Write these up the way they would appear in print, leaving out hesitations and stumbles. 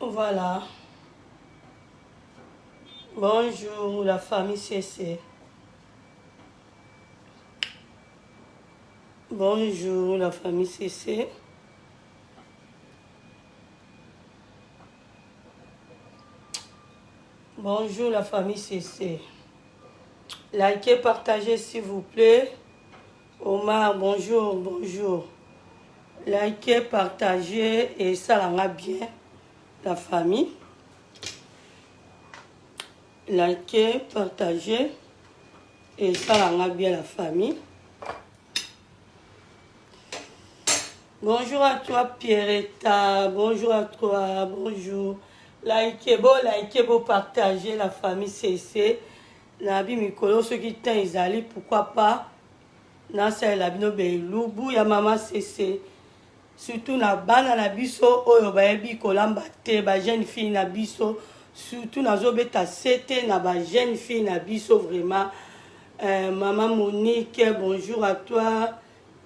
Voilà. Bonjour la famille CC. Bonjour la famille CC. Bonjour la famille CC. Likez, partagez s'il vous plaît. Omar, bonjour, bonjour. Likez, partagez et ça la bien la famille. Likez, partagez et ça la bien la famille. Bonjour à toi Pierretta, bonjour à toi, bonjour. Likez, bon, likez, bon, partagez la famille CC. Nabi mikolo soki temps ezali pourquoi pas nasalela bino belubu ya mama CC. Surtout na bana na biso oyo bayebi kolamba te, ba jeune fille na biso, surtout nazobeta sete na ba jeune fille na biso vraiment. Maman Monique, bonjour à toi.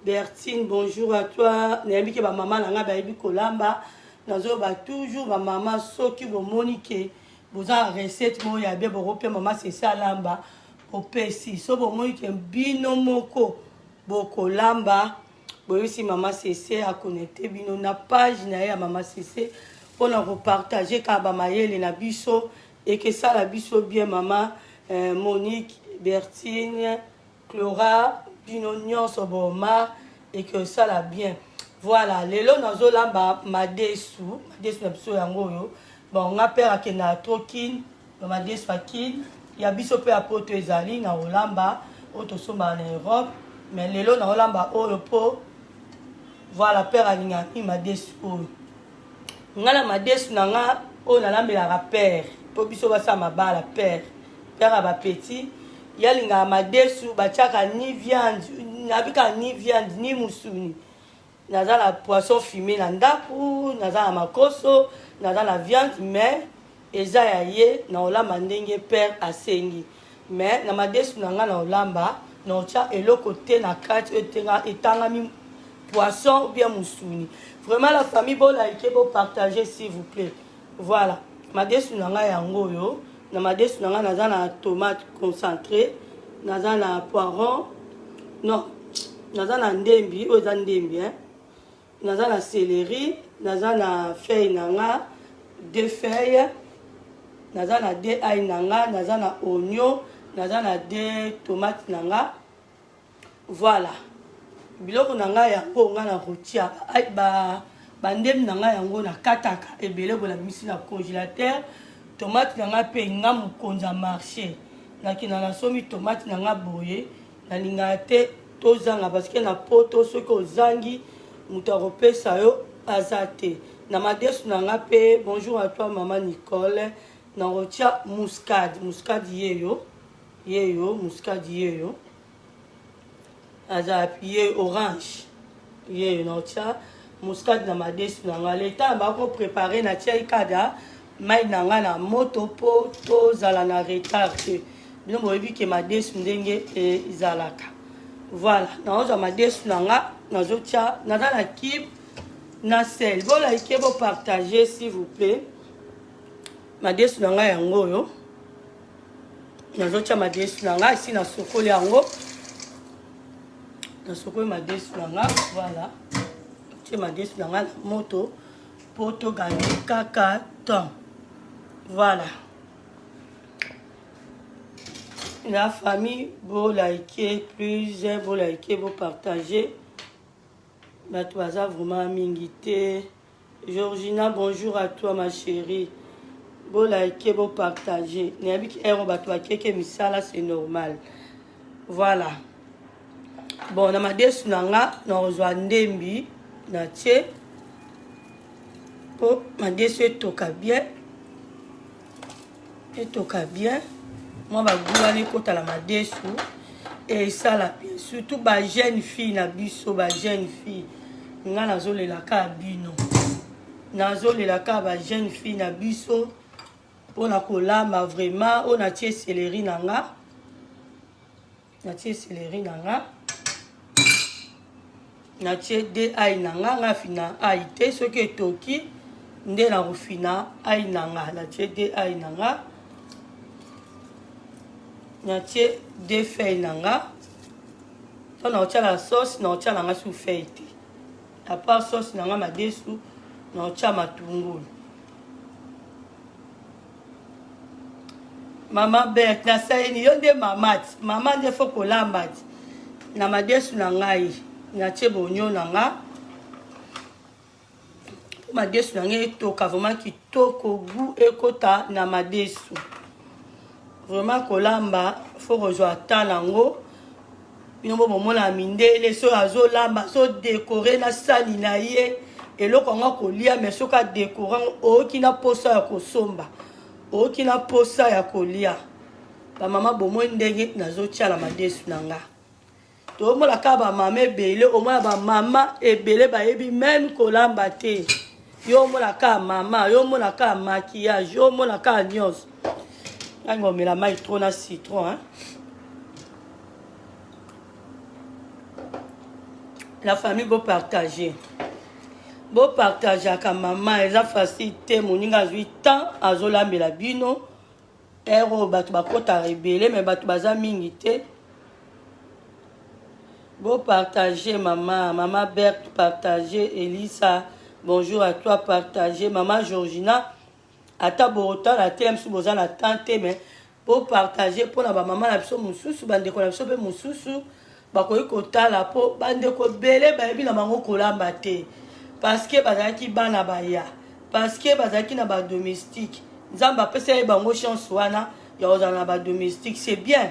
Bertine, bonjour à toi. Nayebi ke ba mama na nga bayebi kolamba. Nazoba toujours ba mama soki bomoni ke boza recette moko ya bien bokopia mama Sese alamba opesi. So bomoni ke bino moko bokolamba boyebisi mama Sese a connecter bino na page na ye ya mama Sese mpona kopartage kaka bamayele na biso ekesala biso bien mama Monique, Bertine, Clora, bino nyonso boomar ekesala bien. Voilà, lelo nazolamba madesu, madesu na biso yango oyo. Bon, nga père akendaka trop kin, ba madesu ya kin, ya biso pe ya poto ezali na olamba oyo tosombaka na Europe, mais lelo na olamba oyo po voilà père alingaka mingi madesu oyo. Nga na madesu na nga oyo nalambelaka père po biso basala mabala père père ya ba petit ye alingaka madesu batiaka ni viande nabika ni viande ni musuni. Naza na poisson fumé na ndaku, naza na makoso, naza na viande mais eza ya ye na olamba ndenge père asengi. Mais na madesu na nga na olamba na otia eloko te na kati oyo etangami poisson ou bien musuni. Vraiment la famille bo liker bo partager s'il vous plaît. Voilà, madesu na nga yango oyo, na madesu na nga naza na tomate concentrée, naza na poivron, non, naza na ndembi oyo eza ndembi hein. Naza na céleri, naza na feuille na nga, deux feuilles, naza na deux ail na nga, naza na oignon, naza na deux tomates na nga. Voilà. Biloko na nga yango nga na rotia ba ba ndembi na nga yango na kataka ebele bola bimisi na congélateur. Tomate na nga pe nga mokonzi ya marché. Nakenda nasomi tomate na nga boye, nalingaka te tozanga parce que na poto soki ozangi moto akopesa yo aza te. Na madesu na nga pe bonjour à toi maman Nicole, na rotia muscade, muscade yeyo, yeyo, muscade yeyo. Aza ye orange yeyo na otia muscade na madesu na nga. Leta ba ko préparer na tia ikada mai na nga na moto po tozala na retard te. Bino boyebi ke madesu ndenge ezalaka. Voilà, naozwa madesu na nga nazotia naza na cube na sel. Bo liker bo partager s'il vous plaît. Madesu na nga yango oyo. Nazotia madesu na nga esi nasokoli yango. Nasokoli madesu na nga, voilà. Tie madesu na nga na moto po toganye kaka temps. Voilà. La famille, bo liker plus, bo liker, bo partager. Bato baza vraiment mingi te. Georgina, bonjour à toi ma chérie. Bo liker, bo partager. Nayebi ki ero bato bakeke misala, c'est normal. Voilà. Bon, na madesu na nga nakozwa ndembi na tie po madesu etoka bien. Etoka bien. Mwa bagu wana ekota na madesu esala bien. Surtout ba jeune fille na biso, ba jeune fille. Nga nazolela kaka bino. Nazolela kaka ba jeune fille na biso mpona kolamba vraiment. Oyo natie céleri na nga. Natie céleri na nga. Natie deux ail na nga, nga fina ail te soki etoki. Nde nakofina ail na nga. Natie de ail na nga. Natie de feuille na nga. To nakotia la sauce, nakotia na nga sous feuille te. À part sauce na nga madesu, nakotia matungulu. Mama Berthe, nasaleli yo nde mama ti. Mama nde fo kolamba ti. Na madesu na ngai, natie bonyo na nga. Po madesu na ngai etoka vraiment kitoko, goût ekota na madesu. Vraiment kolamba fo kozwa temps nango. Bino bo bomona mindele soki azolamba azodekore na sani na ye eloko yango akolia, mais soki adekore yango oyoki na posa ya kosomba, oyoki na posa ya kolia. Bamama bomoi ndenge nazotia na madesu na nga. Tomona kaka bamama ebele, omona bamama ebele bayebi meme kolamba te. Yo omona kaka mama, yo omona kaka maquillage, yo omona kaka nyonso. Ngai ngomela mai trop na citron, hein? La famille bo partager. Bo partageaka mama, eza facile te, moninga azwi temps azolambela bino. Heure oyo bato bakotaka ebele, mais bato baza mingi te. Bo partager mama, mama Berthe partager, Elisa, bonjour à toi, partager, mama Georgina, ata botala te, mosusu boza na temps te, mais bo partager mpona ba mama na biso mosusu, bandeko na biso mpe mosusu bakoki kotala, mpo bandeko ebele bayebi na bango kolamba te, parce que bazalaki bana baya, parce que bazalaki na ba domestique. Nzambe apesa ye bango chance wana ya kozala na ba domestique, c'est bien,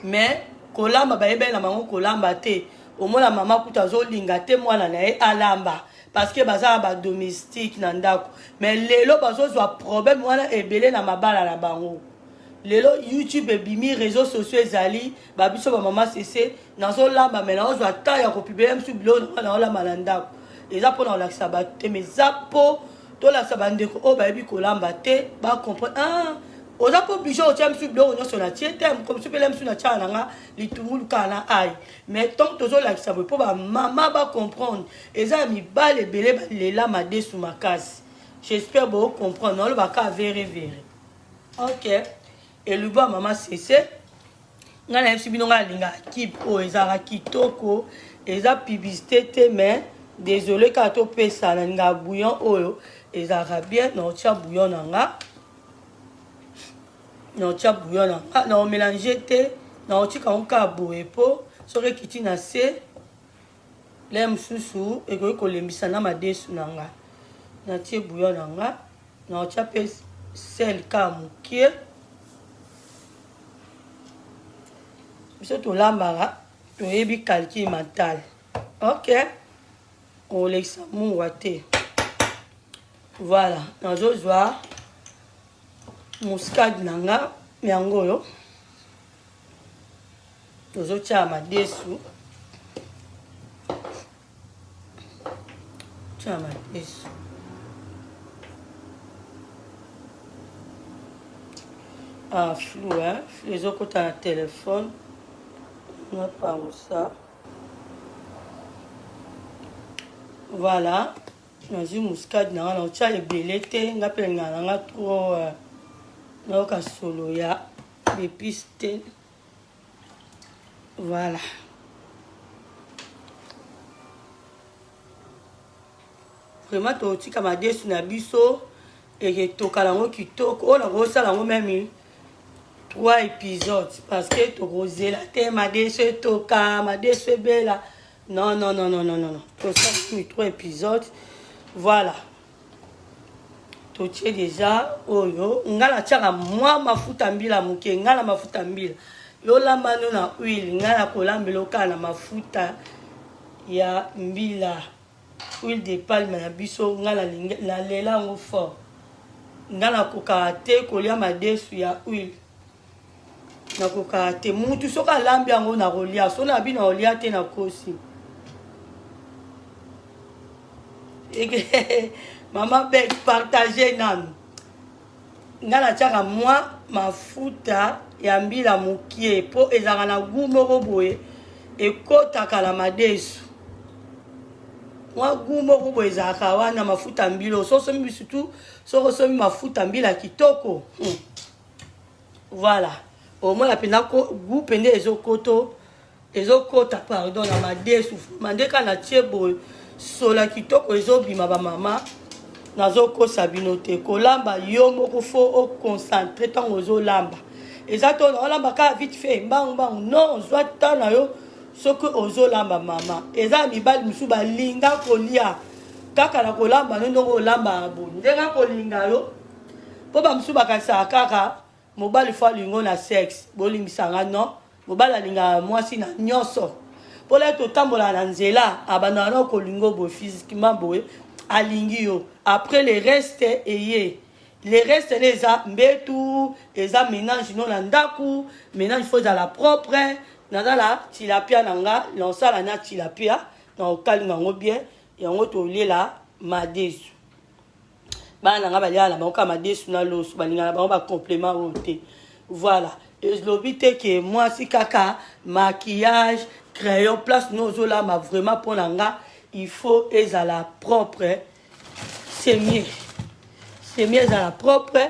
mais kolamba bayebeli na bango kolamba te. Omona mama kuta azolinga te mwana na ye alamba parce que baza na ba domestique na ndako, mais lelo bazozwa problème wana ebele na mabala na bango. Lelo YouTube ebimi, réseaux sociaux ezali, ba biso ba mama sese nazolamba, mais nazozwa temps ya kopublier mosusu biloko na nga naolamba na ndako. Eza mpona kolakisa bato te, mais eza mpo tolakisa bandeko oyo bayebi kolamba te, bacomprendre. Ah, oza mpo oblige otia mosusu biloko nyonso na tie te, mosusu mpe mosusu na tiaka na nga litungulu kaka na ail, mais tant tozolakisa boye mpo bamama bacomprendre. Eza ya mibale ebele balela madesu makasi. J'espère bocomprendre, naolobaka vere vere. Ok, elubu ya mama sese, ngai nayebisi bino, ngai alingaka kipe oyo ezalaka kitoko, eza publicité te, mais désolé kaka topesa. Nalingaka bouillon oyo ezalaka bien. Naotia bouillon na nga, naotia bouillon na nga, naomélange te, naotika yango kaka boye, mpo soki ekiti na se le mosusu ekoki kolembisa na madesu na nga. Natie bouillon na nga, naotia mpe sel kaka mokie. Biso tolambaka, toyebi calcul mental. Ok, olekisa mungwa te. Voilà, nazozwa muscade na nga, yango oyo tozotia madesu, tia madesu. Ah, flou, hein? Flou ezokota na telefone, napangusa. Voilà, nazwi muscade na nga, naotya ebele te, nga mpe nalingaka na nga trop nayoka solo ya épice te. Voilà, vraiment totika madesu na biso eketoka nango kitoko. Oyo nakosala yango meme 3 épisodes, parce que tokozela te madesu etoka, madesu ebela. Non, non, non, non, non, non, tosala 3 épisodes. Voilà, totie déjà oyo. Nga natiaka mwa mafuta mbila moke, nga na mafuta mbila. Yolamba no na huile, nga na kolambela okaka na mafuta ya mbila, huile de palme na biso. Nga nalela yango fort, nga nakokaka te kolia madesu ya huile, nakokaka te. Mutu soki alambi yango nakolia, so na bino nakolia te, nakosi. Mama Bek, partage nanu. Nga natiaka mwa mafuta ya mbila mokie, mpo ezalaka na goût moko boye ekotaka na madesu. Mwa gout moko boye ezalaka wana mafuta mbila. Soki osombi surtout soki osombi mafuta mbila kitoko. Voilà. Omona mpenza goût mpenza ezokoto ezokota pardon na madesu vraiment nde kaka natie boye sola kitoko ezobima bamama nazokosa bino te kolamba yo moko fo oconcentre ntango ozolamba eza to olamba kaka vite fait mbangu mbangu non zwa temps na yo soki ozolamba mama eza mibali mosusu balinga kolia kaka na kolamba no ndenge olambaka boye ndenge akolinga yo mpo bamosusu bakanisaka kaka mobali fo alingo na sexe bolimbisa nga non mobali alingaka mwasi na nyonso mpo lai totambolaka na nzela abandaka na kolingo boye physiquement boye alingi yo après le reste eye le reste nde eza mbetu eza ménage no na ndaku ménage fo ezala propre naza na tilapia na nga naosala na tilapia na kokalinga yango bien yango toliela madesu bana na nga baliaka na bango kaka madesu na loso balingaka na bango bacomplément oyo te voilà elobi te ke mwasi kaka maquillage crayon place no ozolamba vraiment mpo na nga il faut ezala propre c'est mieux c'est mieux ezala propre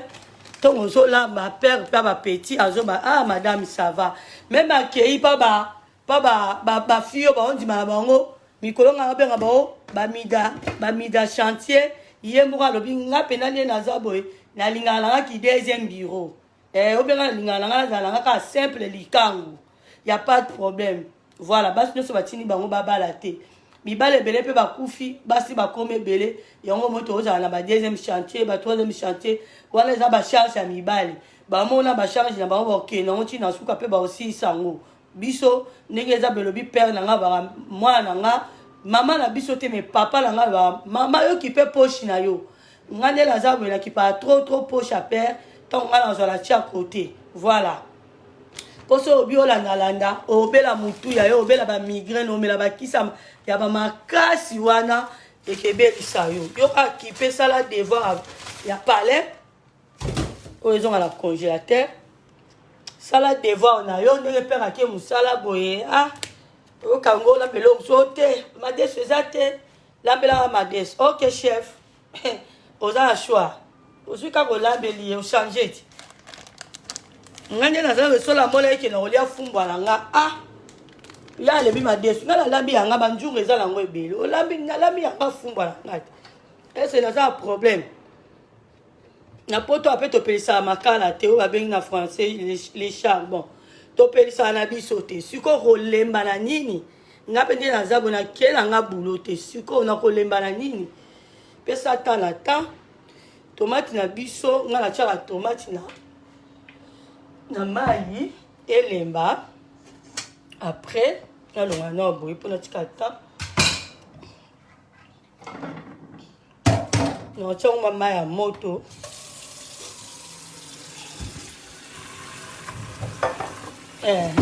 ntongo ozolamba père mpe bapetit azoba ah madame ça va même akei mpa ba pa ba ba ba fille oyo baondima na bango mikolo nga babenga bango bamida bamida chantier ye moko alobi nga mpena nde naza boye nalingaka nanga ki deuxième bureau eh, obenga nalingaka nanga nazala nanga kaka simple likangu ya pas de problème voilà basi nyonso batindi bango babala te mibale ebele mpe bakufi basi bakomi ebele yango moi tozala na ba deuxième chantier ba troisième chantier wana eza bacharge ya mibali bamona bacharge na bango bakokende yango ntina suka mpe bakosilisa yango biso ndenge eza belobi père na nga baka mwana na nga mama na biso te mais papa na nga baka mama yo kipe poche na yo nga nde naza boye nakipaka trop trop poche ya père ntango nga nazwa na tia côté voilà mpo soki obi olandalanda obela motu ya yo obela bamigraine omela bakisa ya bamakasi wana ekebelisa yo yo kaka kipe sala devoir ya palais oyo ezonga na congélateur sala devoir na yo ndenge pere ake mosala boye ah oyoka ngo olambela oyo mosusu te madesu eza te lambelaka madesu ok chef oza na choix ozwi kaka olambeli ye ochange ti ngai nde naza losola mona eke na kolia fumbwa na nga ah ya alebi madesu ngai nalambi yanga banjungu eza nango ebele olambi nalambi yanga fumbwa na ngai te ese naza na problème na poto ape topelisaka makala te oyo babengi na français les charbon topelisaka na biso te sikoyo kolemba na nini nga mpe nde naza boye nakela nga bulo te sikoyo nakolemba na nini pesa temps na temps tomate na biso nga natiaka tomate na na mai elemba après nalonga na boye mpo natika temps naotya ngo mai ya moto eh.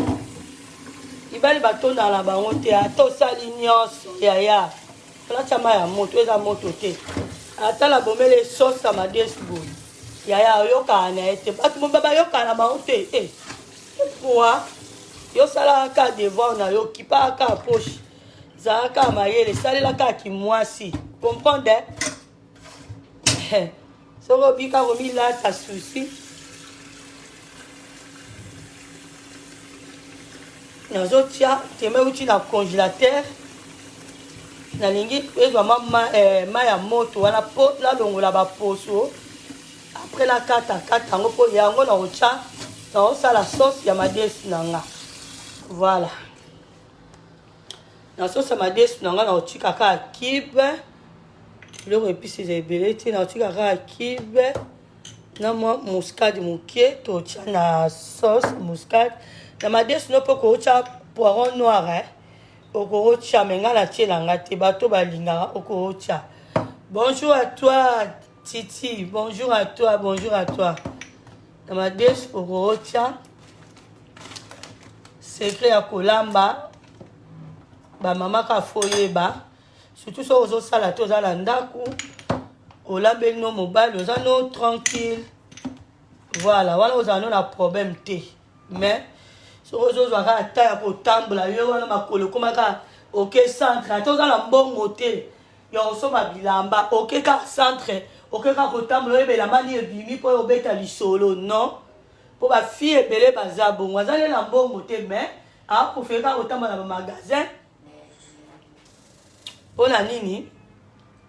mibali batondaka na bango te ata osali nyonso yaya olatya mai ya moto eza moto te ata na bomele esosa madesu boye yaya oyokaka na ye te bato moba bayokaka na bango te eh. Pourquoi yo salaka ka devoir na yo kipaka ka poche zala kaka mayele salela kaka kimwasi comprendre eh? soki obika komilata susi nazotia tema euti na congélateur nalingi ezwa ma mai eh, ya moto wana mpo nalongola baposo après nakata kata yango mpo yango nakotya nakosala sauce ya madesu na nga voilà na sauce ya madesu na nga nakotika kaka kibe biloko episi eza ebele te nakotika kaka kibe na mwa muscade moke totya na sauce muscade na madesu no mpe okotya poiron noir eh? okotya me ngai natyela nga te bato balingaka okotya bonjour à toi titi bonjour à toi bonjour à toi na madesu okotya secret ya kolamba bamama kaka fo oyeba surtout soki ozosala te oza na ndako olambeli no mobali oza no tranquille voilà wana ozala no na problème te mais soki ozozwa kaka ta ya kotambola yo wana makolo ekoma kaka oke centre ata oza na mbongo te. ya kosomba bilamba, oke kaka centre, oke kaka kotambola, oyeba elamba nini ebimi mpo obeta lisolo. Non, mpo bafille ebele baza bongo, aza nde na mbongo te, mais apréféré kaka kotambola na bamagasin. Mpo na nini?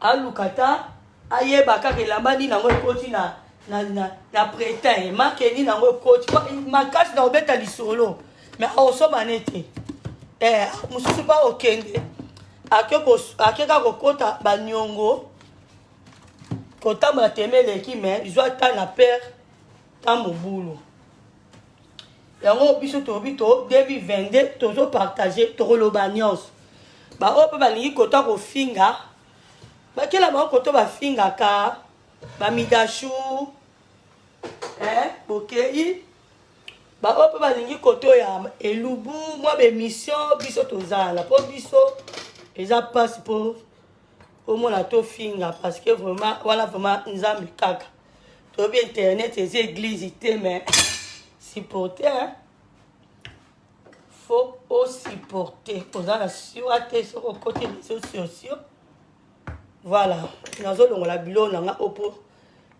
Aluka ta ayeba kaka elamba nini yango ekoti na printemps, marque nini yango ekoti makasi na kobeta lisolo, mais akosomba ne te. Mosusu mpa okende ake kaka kokota baniongo, kotambola teme eleki, mais zwa ta na pere ta mobulu yango. Biso tolobi to 2022 tozopartage, tokoloba nyonso. Baoyo mpe balingi kota kofinga, bakela bango koto bafingaka bamidashu, bokei. Baoyo mpe balingi koto ya elubu, mwa baémission, biso tozala mpo biso eza mpasi mpo omona tofinga, parce que vraiment wana vraiment Nzambe kaka. Toyebi internet eza église te, mais supporter, hein? Faut osupporter, oza na sura te soki okoti réseaux sociaux. Voilà, nazolongola biloko na nga opo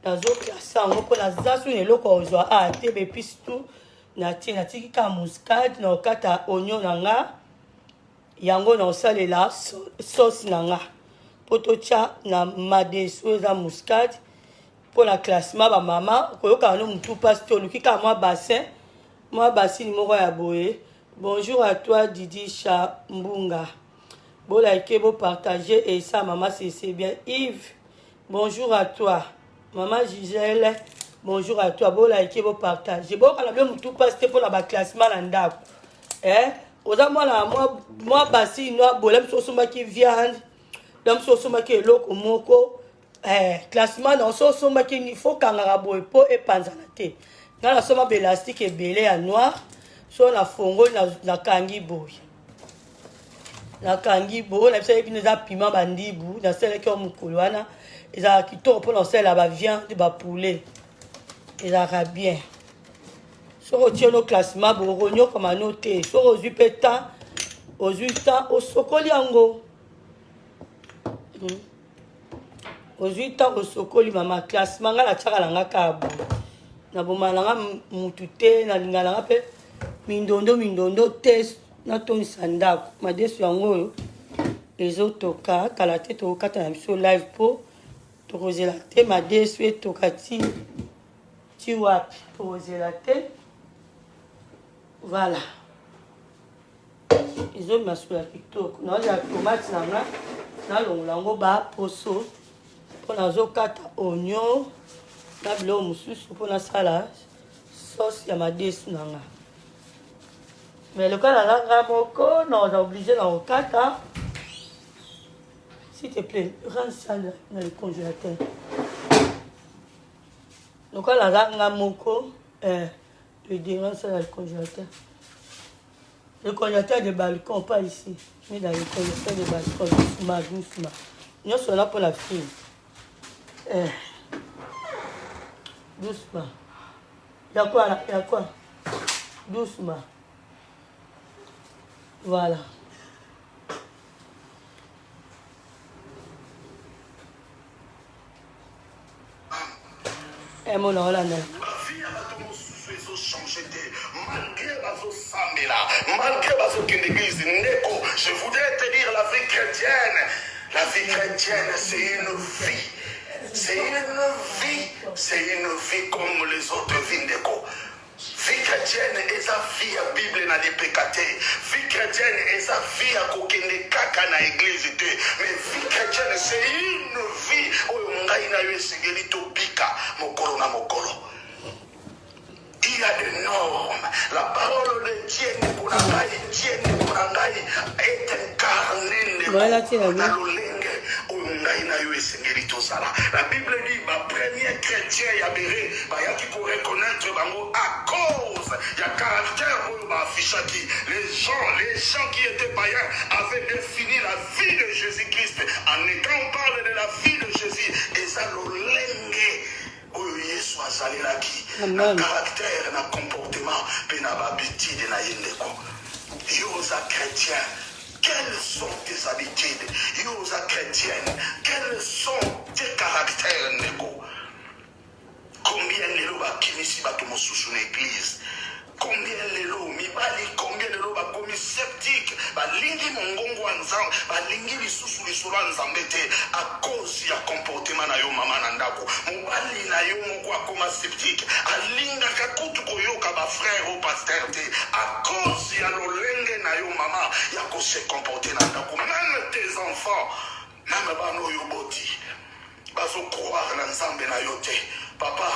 nazoklase yango mpo naza su na eloko ya kozwa a te. Baépices tout natie, natiki kaka muscade na kokata oignon na nga, yango na kosalela sauce na nga mpo totya na madesu. Eza muscade mpo na classement. Bamama koyokaka no motu mpasi te, oluki kaka mwa bassin, mwa basini moko ya boye. Bonjour à toi Didi Chambunga, bolike, bopartage et ça mama, c'est bien. Yves, bonjour à toi. Mama Gisèle, bonjour à toi. Bolike, bopartage, bokala bino motu mpasi te mpona baclassement na ndako. Oza mwana mwa basini no bola biso, osombaki viande na biso, osombaki eloko moko, classement na so osombaki, fo kangaka boye mpo epanzana te. Ngai nasomba baélastique ebele ya noir, so nafongoli, nakangi boye, nakangi boye. Na biso yebi eza piment bandibu, nasalaki yo mokolo wana, ezalaka kitoko mpona kosalela baviande, bapoulet, ezalaka bien. Soki otie no classement boye, okonyokama no te. Soki ozwi mpe temps, ozwi temps, osokoli yango, Ozwi temps, osokoli mama classement. Ngai natiaka na nga kaka boye, naboma na nga mutu te, nalinga na nga mpe mindondo mindondo te, natondisa ndako. Madesu yango oyo ezotoka kala te, tokokata na biso live mpo tokozela te madesu etoka ti ti wapi, tokozela te. Voilà, ezobima suka kitoko. Naozela tomate na nga, nalongola yango baposo mpo nazokata oignon na biloko mosusu mpo nasala sauce ya madesu na nga. Mais lokola naza nga moko, naza obligé na kokata. S'il te plaît, range ça dans le congélateur. Lokola naza nga moko, le dérange ça dans le congélateur, le congélateur de balcon, pas ici, mais dans le congélateur de balcon. Doucement, doucement, nyonso wana mpona fille. Doucement, ya quoi, ya quoi, doucement. Voilà. Mona olanda. Bavie ya bato mosusu ezochange te malgré bazosambela, malgré bazokende église. Ndeko, je voudrais te dire, la vie chrétienne, la vie chrétienne, c'est une vie, c'est une vie, c'est une vie comme les autres vies. Ndeko, vie chrétienne eza vie ya Bible na lipeka te. Vie chrétienne eza vie ya kokende kaka na église te, mais vie chrétienne, c'est une vie oyo ngai na yo esengeli tobika mokolo na mokolo. Il y a des normes. La parole de Dieu, ndeko na ngai, Dieu, ndeko na ngai, est incarné, ndeko, na lolenge oyo ngai na yo esengeli tozala. La Bible dit bapremier chrétien ya Bere bayaki koreconnaître bango à cause ya caractère oyo baaffichaki. Les gens qui étaient païens avaient défini la vie de Jésus-Christ en étant, on parle de la vie de Jésus, eza lolenge oyo Yesu azalelaki na caractère, na comportement mpe na bahabitude na ye. Ndeko, yo oza chrétien. Quelles sont tes habitudes? Yo oza chrétienne. Quels sont tes caractères ndeko? Combien lelo bakimisi bato mosusu na église? Combien lelo mibali, combien lelo bakomi sceptique, balingi mongongo ya Nzambe, balingi lisusu lisolo ya Nzambe te à cause ya comportement na yo mama na ndako. Mobali na yo moko akoma sceptique, alingaka kutu koyoka ba frère ou pasteur te à cause ya lolenge na yo mama ya ko se comporter na ndako. Même tes enfants, même bana oyo oboti bazo croire na Nzambe na yo te. Papa,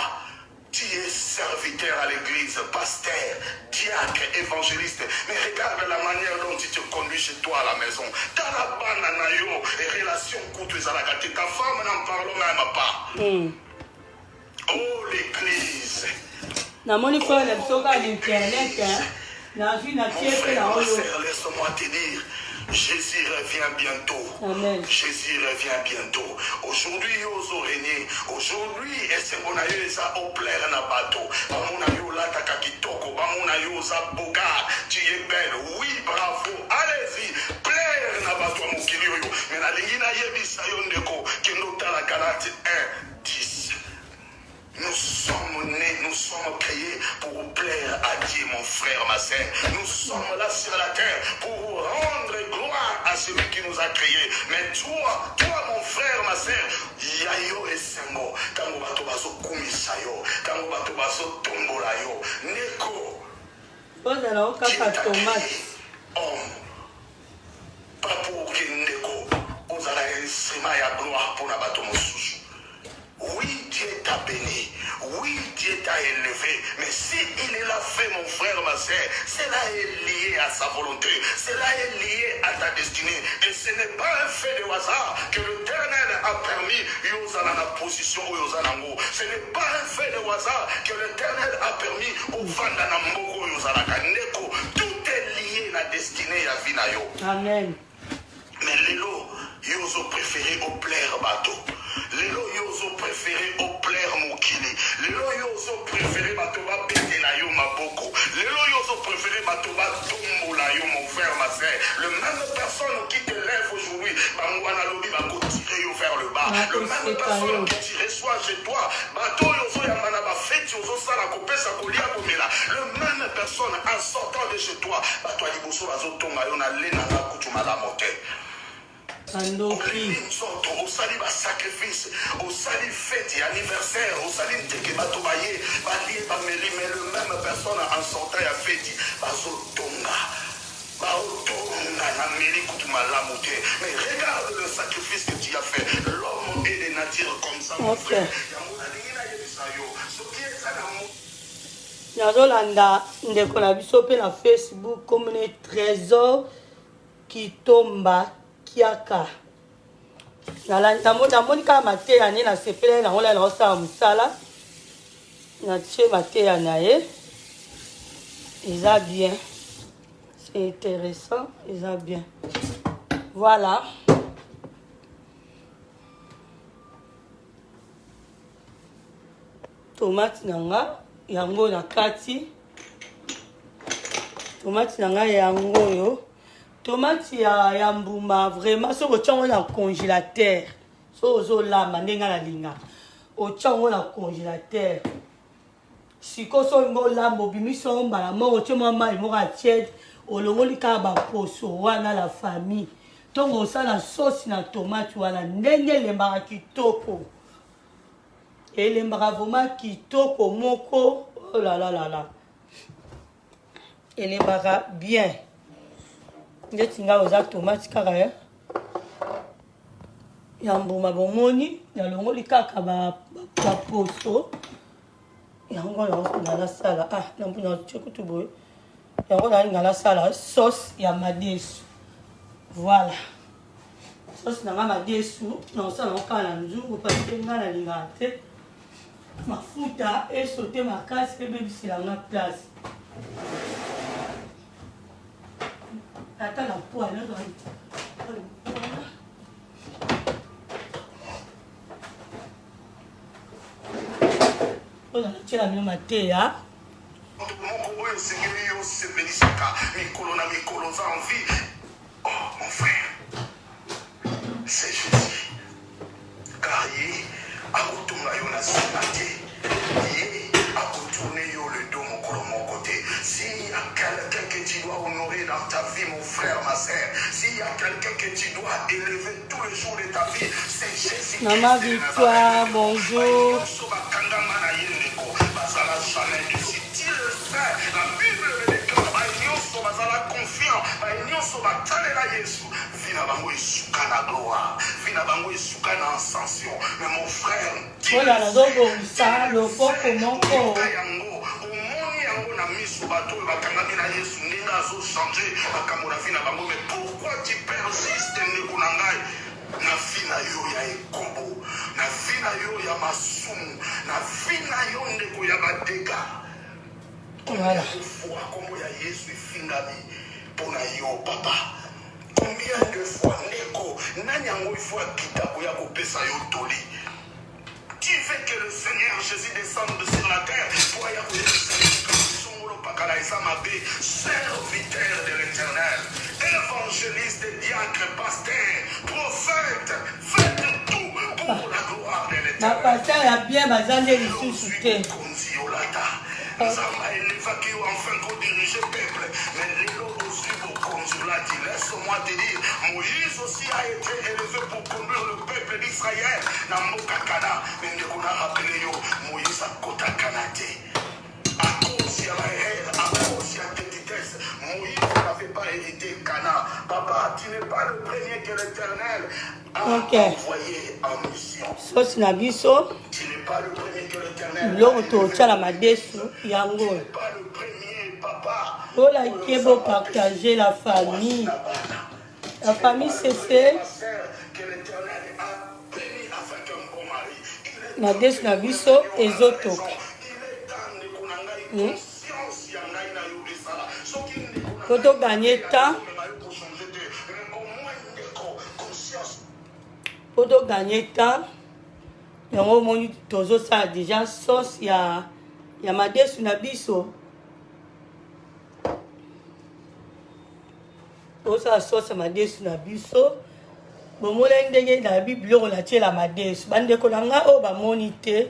tu es serviteur à l'église, pasteur, diacre, évangéliste. Mais regarde la manière dont tu te conduis chez toi à la maison. Tala bana na yo et relation kutu ezalaka te. Ta femme n'en parlons même pas. Oh l'église. Namoni frère na biso kaka na internet hein. Nazwi na Mon tie mpe frère, na ma oyo. sœur, laisse-moi te dire, Jésus revient bientôt. Amen. Jésus revient bientôt. Aujourd'hui, yo ozo régner. Aujourd'hui, esengo na yo eza oplaire na bato. Bamona yo olataka kitoko, bamona yo oza beau gars, tu es belle. Oui, bravo. Allez-y, plaire na bato ya mokili oyo. Mais nalingi nayebisa yo ndeko, kende otala Galate 1, 10. Nous sommes nés, nous sommes créés pour plaire à Dieu, mon frère, ma sœur. Nous sommes là sur la terre pour rendre gloire à celui qui nous a créés. Mais toi, toi, mon frère, ma sœur, ya yo esengo, tango bato bazo kumisa yo, tango bato bazo tombola yo. Ndeko, Ozala o Dieu kaka t'a tomate. créé homme, pas pour que ndeko ozala instrument ya gloire mpona bato mosusu. Oui, Dieu t'a béni. Oui, Dieu t'a élevé. Mais si il l'a fait, mon frère, ma sœur, cela est lié à sa volonté. Cela est lié à ta destinée. Et ce n'est pas un fait de hasard que l'Éternel a permis yo ozala na position oyo oza nango. Ce n'est pas un fait de hasard que l'Éternel a permis ovanda na mboka oyo ozalaka. Ndeko, tout est lié na destinée ya vie na yo. Amen. Mais lelo yo ozo préférer oplaire bato. Lelo yo ozo préférer oplaire mokili. Lelo yo ozo préférer bato babetela yo maboko. Lelo yo ozo préférer bato batombola yo, mon frère, ma sœur. Le même personne qui te lève aujourd'hui, bango wana lobi bakotire yo vers le bas. Le même Bakoseka personne yo. que tu reçois chez toi, bato oyo ozoyamba na bafeti, ozosala kopesa kolia komela. Le même personne en sortant de chez toi, bato ya liboso bazotonga yo na le nanga kutu malamu te. Bandoki. Olembi nzoto, osali basacrifice, osali fete ya anniversaire, osali nteke, bato baye balie bameli, mais le même personne en sortant ya feti bazotonga, baotonga na meli kutu malamu te. Mais regarde le sacrifice que tu as fait. L'homme est de nature comme ça, mon Ok. frère. Yango nalingi nayebisa yo, soki eza na mo Nazolanda ndeko na biso mpe na Facebook komone Trésor Kitomba Kiaka. Namoni kaka mateya nde nasepelaki nango la naosala mosala natie mateya na ye eza bien, c'est intéressant, eza bien. Voilà. Tomate na nga yango na kati, tomate na nga yango oyo, tomate ya mbuma vraiment. Soki otia yango na congélateur, soki ozolamba ndenge nga nalingaka, otia yango na congélateur. Sikoyo soki olingi olamba, obimisi yango mbala moko, otie mwa mai moko ya tiède, olongoli kaka baposo wana. La famille, ntongo osala sauce na tomate wana, ndenge elembaka kitoko, elembaka vraiment kitoko moko. Oh la la la la, elembaka bien. Ndeti ngai oza tomate kaka ya mbuma, bomoni nalongoli kaka baposo yango nga nasala. Ah, natie kutu boye yango nalinga nasala sauce ya madesu. Voilà, sauce na nga madesu nakosala yango kaka na nzungu, parce que nga nalingaka te mafuta esote makasi ebebisela nga place. Ata na poêle. Oyo natiela bino mateya. Moko oyo esengeli yo osepelisaka mikolo na mikolo oza en vie. Oh, mon Mon frère, c'est Jésus. Car ye akotonga yo na nsima te, ye akotourne yo le dos mokolo moko te. S'il y a quelqu'un que tu dois honorer dans ta vie, mon frère, ma sœur, s'il y a quelqu'un que tu dois élever tous les jours de ta vie, c'est Jésus. Maman Victoire, bonjour. Nyonso bakangama na ye ndeko, bazala jamais déçus. Tu le sais, la Bible le déclare, baye nyonso bazala confiant, baye nyonso batalela Yesu, vie na bango esuka na gloire, vie na bango esuka na ascension. Mais mon frère, tu Oyo le sais, nazobongisa tu le loboko sais, moko. oyoka yango, omoni yango na miso bato oyo bakangami na Yesu ndenge azochange makambo na vie na bango. Mais pourquoi tu persistes ndeko na ngai na vie na yo ya ekobo, na vie na yo ya masumu, na vie na yo ndeko ya badega? Voilà. Combien de fois kombo ya Yesu efingami mpo na yo papa? Combien de fois ndeko, nani yango il faut akita koya kopesa yo toli? Tu veux que le Seigneur Jésus descende sur la terre pour aya koyebisa yo likambo songolo pakala eza mabe? Serviteur de l'Éternel, évangéliste, diacre, pasteur, prophète, faites tout pour la gloire de l'Éternel. Bapasteur ya bien baza nde lisusu te. Ozwi olata Nzambe aelevaki yo enfin kodirige peuple, mais lelo ozwi bokonzi olati. Laisse-moi te dire, Moïse aussi a été élevé pour conduire le peuple d'Israël na mboka Kana. Mais ndeko na rappele yo, Moïse akota Kana te à cause ya baerreur, à cause ya petitesse. Moïse n'avait pas hérité Cana. Papa, tu n'es pas le premier que l'Éternel a envoyé en mission. Sauce na biso Tu n'es pas le premier que l'Éternel a biloko élevé. totya na madesu yango Tu oyo. n'es pas le premier, papa. Bolike, bopartage la famille, la famille CC. Madesu na biso ezotoka. Po toganye temps, po toganye temps yango omoni tozosala déjà sauce ya madesu na biso. Tozosala sauce ya madesu na biso. Bomonaki ndenge nayebi biloko natiela madesu. Bandeko na ngai oyo bamoni te,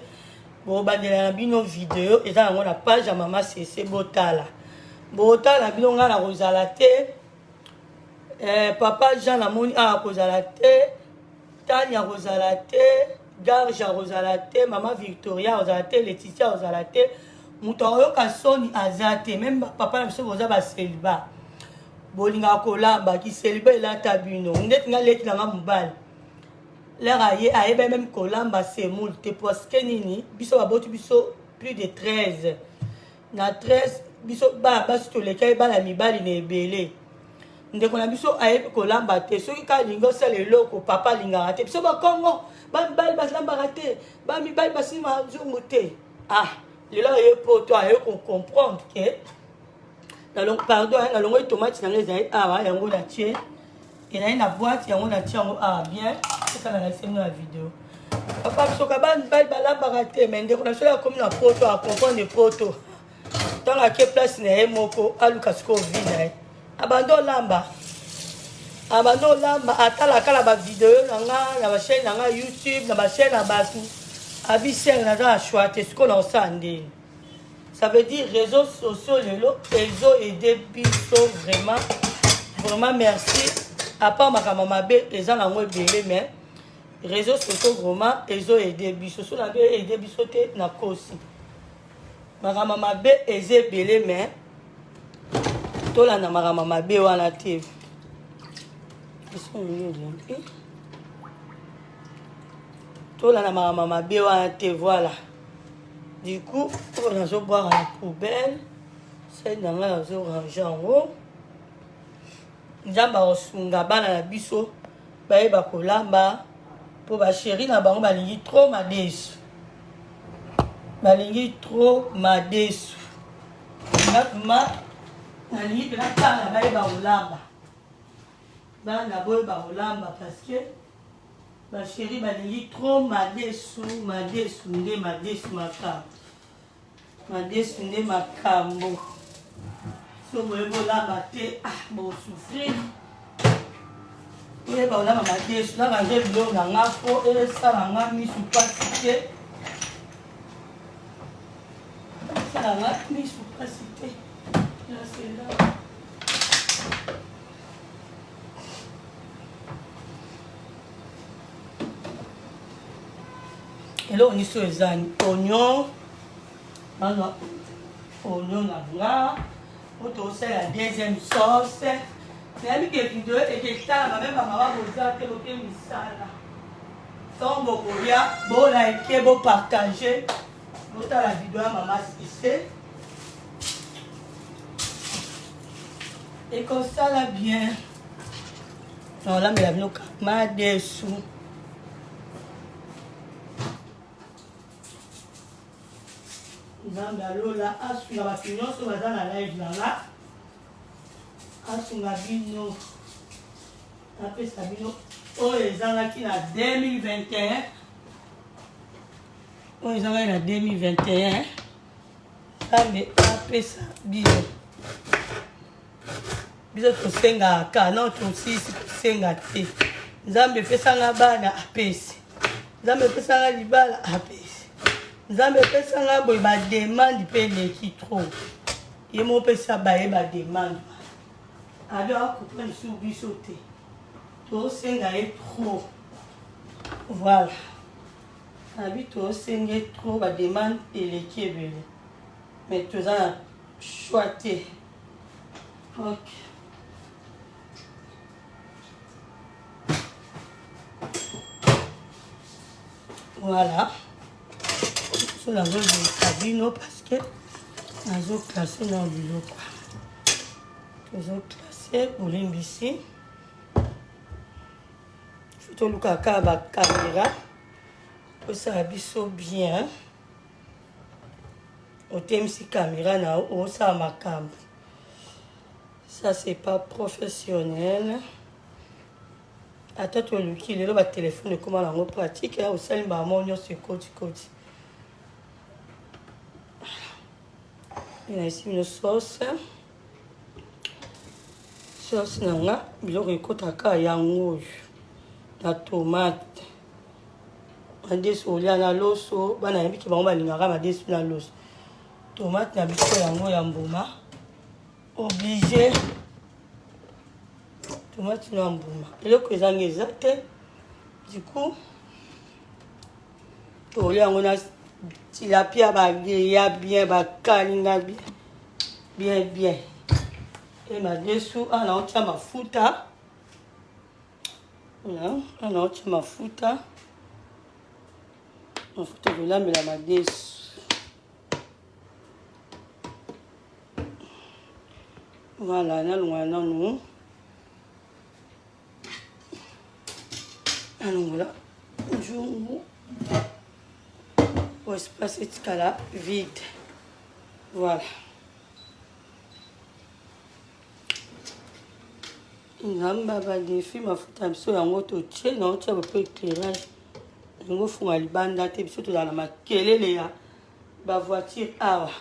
bobandela na bino video eza yango na page ya Mama Sese. Botala, botala na bino. Ngai nakozala te, papa Jean namoni awa kozala te, Tania akozala te, Garge akozala te, Mama Victoria akozala te, Letitia akozala te. Moto akoyoka soni aza te. Même papa na biso boza bacélibat, bolingaka kolamba, kicélibat elata bino. Ndeti nga, leki na nga mobali, lere aye ayeba même kolamba semoule te, parce que nini? Biso baboti biso plus de 13. Na 13, biso bana basi tolekai bana mibali na ebele. Ndeko na biso ayebi kolamba te. Soki kaka alingi osala eloko, papa alingaka te. Biso bakongo, bamibali balambaka te, bamibali basima nzungu te. Ah, lelo aye poto, aye kocomprendre ke pardon, nalongoli tomate na ngai ezali awa, yango natie, ezali na boîte, yango natie yango awa bien. Esala na sengo na video. Papa bisoka bamibali balambaka te, mais ndeko na biso akomi na poto, acomprendre poto. Ntango ake place na ye moko, aluka sikoyo vie na ye, abandi olamba, abandi olamba, atalaka na bavideo na nga na bachaîne na nga YouTube, na bachaîne ya bato. Abi sere naza na choix te, sikoyo na kosala ndeni? Ça veut dire réseaux sociaux lelo ezo aide biso vraiment, vraiment merci. À part makambo mabe eza nango ebele, mais réseaux sociaux vraiment ezo aide biso. So nabe aide biso te, nakosi. Makambo mabe eza ebele, mais tolanda makambo mabe wana te. Tolanda makambo mabe wana te. Voilà, du coup oyo nazobwaka na poubelle, sali na ngai, nazorange yango. Nzambe akosunga bana na biso bayeba kolamba, mpo bachéri na bango balingi trop madesu, balingi trop madesu. Nga vraiment nalingi mpena bana bayeba kolamba, bana boyeba kolamba, parce que bachéri balingi trop madesu. Madesu nde madesu, makambo madesu nde makambo. So boyebi olamba te, ah, bosouffrir. Toyeba olamba madesu na range biloko na nga mpo esala nga misu mpasi te. Esala nga misu mpasi te. Là c'est là. Eloko nyonso ezani oignon nazwa oignon na nga po tosala deuxième sauce. Nayebi ke video eketalama meme bamama boza te boke misala ntango bokoya bolike bopartage botala video ya mama Cisse ekosala bien. Naolambela bino madesu. Nzambe alola asunga bato nyonso baza na live na nga, asunga bino, apesa bino oyo ezangaki na 2021, oyo ezangaki na 2021, Nzambe apesa bino. Biso tosengaka no tosisi kosenga te. Nzambe epesanga bana apesi, Nzambe epesanga libala apesi, Nzambe epesanga boye. Bademande mpe eleki trop, ye moko opesa baye bademande wana abi akopa lisusu biso te, tosenga ye trop. Voilà, abi tosenga ye trop, bademande eleki ebele, mais toza na choix te. Ok, voilà, so nazoleka bino parce que nazoklasse na biloko, tozoklasse bolimbisi. Fo toluka kaka bakamera tosala biso bien. Otemisi kamera na osala makambo, ça c'est pas professionnel. Ata toluki lelo batelefone ekóma nango pratique, osali mbala nyonso ekotikoti. Naesi bino sauce, sauce na nga biloko ekotaka yango oyo na tomate, madesu olia na loso. Bana yebiki bango balingaka madesu na loso. Tomate na biso yango ya mbuma, oblige tomate na mbuma, eloko ezangi eza te. Du coup tolia yango na tilapia bageya bien, bakalinga bien bien bien. E madesu awa naotia mafuta, awa naotia mafuta, mafuta kolambela madesu. Voilà, nalongola nanu, nalongola nzungu po espace etikala vide. Voilà, nzamba badefi mafuta ya biso yango totie na otia bapo éclairage yango ofunga libanda te. Biso tozala na makelele ya bavoiture awa.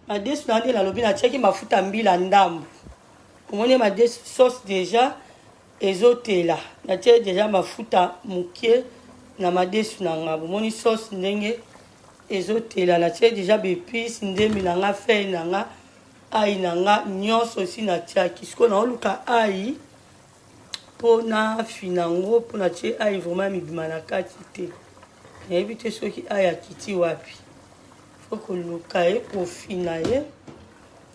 Madesu na nde nalobi natiaki mafuta mbila ndambu, omoni madesu sauce déjà ezotela, natie deja mafuta mokie na madesu na nga. Bomoni sauce ndenge ezotela, natie deja baepice ndembi na nga, feuille na nga, ai na nga nyonso esi natiaki. Sikoyo naoluka ai mpo nafina yango, mpo natie ai vraiment mibima na kati te. Nayebi te soki ai akiti wapi, fo koluka ye kofina ye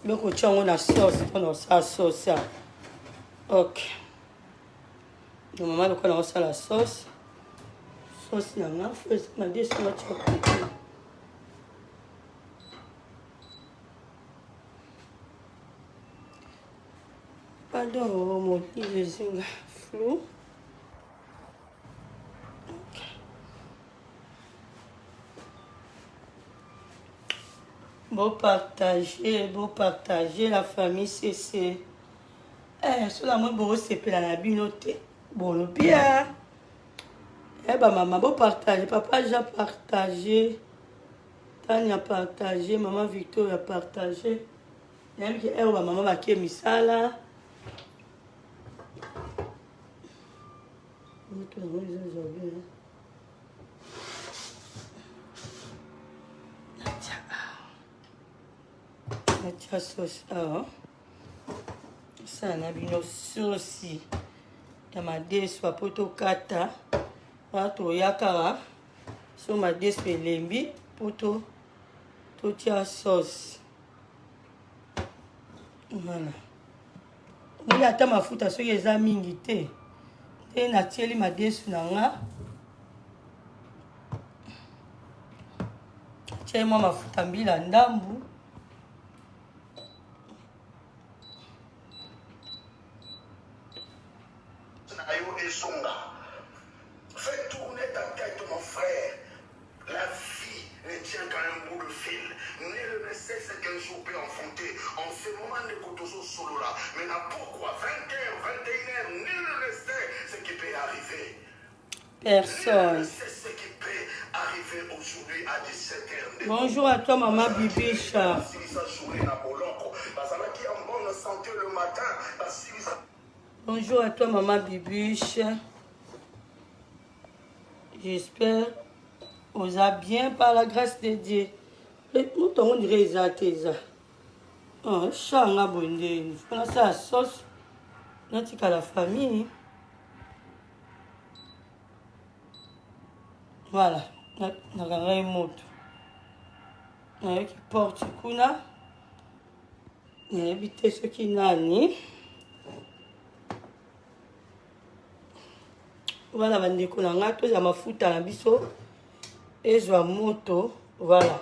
mpe kotia yango na sauce mpona kosala sauce ya. Ok, donc mama lokola naosala sauce, sauce na nga fo madesu natia kote. Pardon, molili ezinga flou. Ok, bopartage, bopartage la famille CC. Eh, so namoni bokosepela na bino te, bolobi eh bamama bopartage. Papa Jean partage, Tania partage, mama Victoria partage. Nayebi ke ero bamama bake misala. Moto yango ezozwa bien. Natia awa. Natia sauce awa. Osala na bino sosi ya madesu apo tokata wana toyaka so madesu elembi mpo totia sauce. Voilà. Omoni ata mafuta soki eza mingi te nde natieli madesu na nga tieli mwa mafuta mbila ndambu na yo ezonga. Fais tourner ta tête mon frère. La vie ne tient qu'à un bout de fil. Nul ne sait ce qu'un jour peut enfanter. En ce moment ndeko tozo solola mais na pokwa 20h, 21h nul ne sait ce qui peut arriver. Personne. Nul ne sait ce qui peut arriver aujourd'hui à 17h ndeko. Bonjour à toi maman Bibicha. Basilisa journée na boloko. Bazalaki en bonne santé le matin. Basilisa Bonjour à toi maman Bibiche. J'espère oza bien par la grâce de Dieu. Moto yango ndire eza te eza. Oh, shanga boye ndeni. Mpo nasala sauce natika la famille. Voilà, nakanga ye moto. Nayoki porte kuna. Nayebi te soki nani. Voilà bandeko na ngai, tozwa mafuta na biso ezwa moto. Voilà,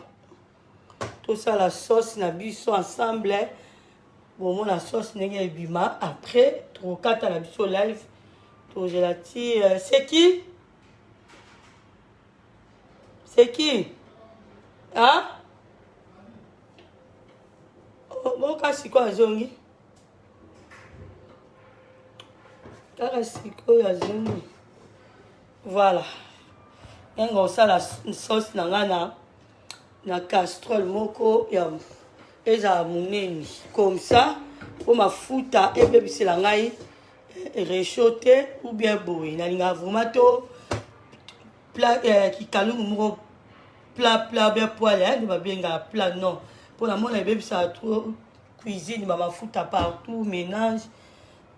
tosala sauce na biso ensemble. Bomona sauce ndenge ebima. Après tokokata na biso live, tozela ti euh, c'est qui? C'est qui? Hein? Oh, boka sikoyo azongi kaka sikoyo azongi. Voilà, ndenge osala sauce na ngai na na casserole moko ya ezala monene comme ça mpo mafuta ebebisela ngai réchaud te ou bien boye. Nalingaka vraiment to plat eh, kikalungu moko plat plat bien poêle nde babengaka plat non mpo namona ebebisaka trop cuisine ba mafuta partout ménage.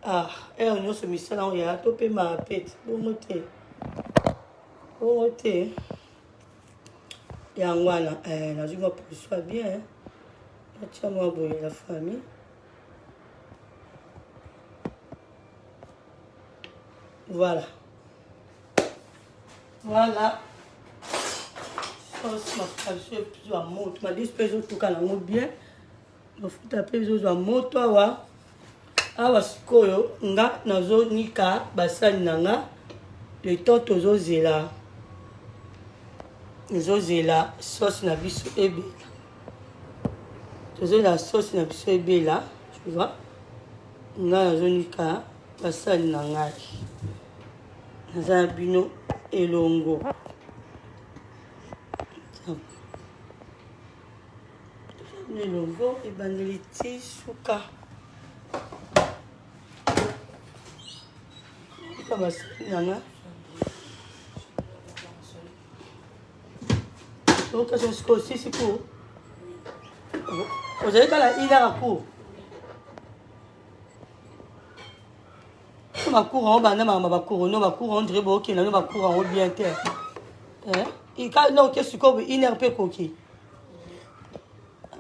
Ah, heure nyonso misala oyo ya topemaka pete bongo te, bongo te. Yango wana eh, nazwi mwa poso ya bien, natia mwa boye la famille. Voilà, voilà sauce mafuta biso ezwa moto, madesu mpe ezotuka nango bien, mafuta mpe ezozwa moto awa awa. Sikoyo nga nazonika basani na nga le temps tozozela, ezozela sauce na biso ebela, tozozela sauce na biso ebela. Tu vois, nga nazonika basani na ngai, naza na bino elongo. Elongo ebandeli ti suka. Ika basani na nga okasi sikoyo osisi cour, ozali kala inaka cour bacour yango banda makambo bacour no bacour on dirait bookenda no bacour yango bien te. Na oke sikoyo une heure mpe ekoki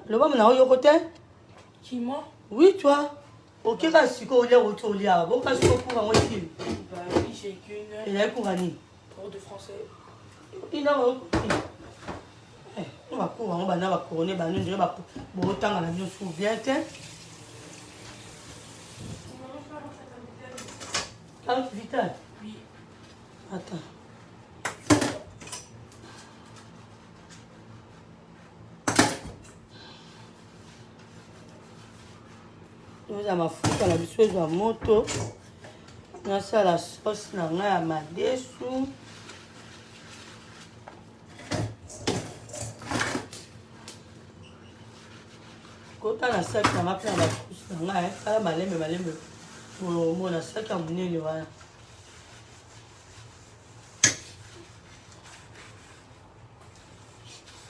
lobama na oyoko te. Qui, moi? Oui, toi. Okeka sikoyo olia, oti olia boka sikoyo cour yango esili. Bah oui, j'ai qu'une heure. Ezali cour ya nini? Cours de français. Une heure okoki no bacour yango banda bacorone bando ndire bootanga na bino su bien te. Carte vitale. Oui. Attends. Toza mafuta na biso ezwa moto, nasala sauce na ngai ya madesu. Kota na saki na ngai mpe na bakusi na ngai, kala malembe malembe omona saki ya monene wana.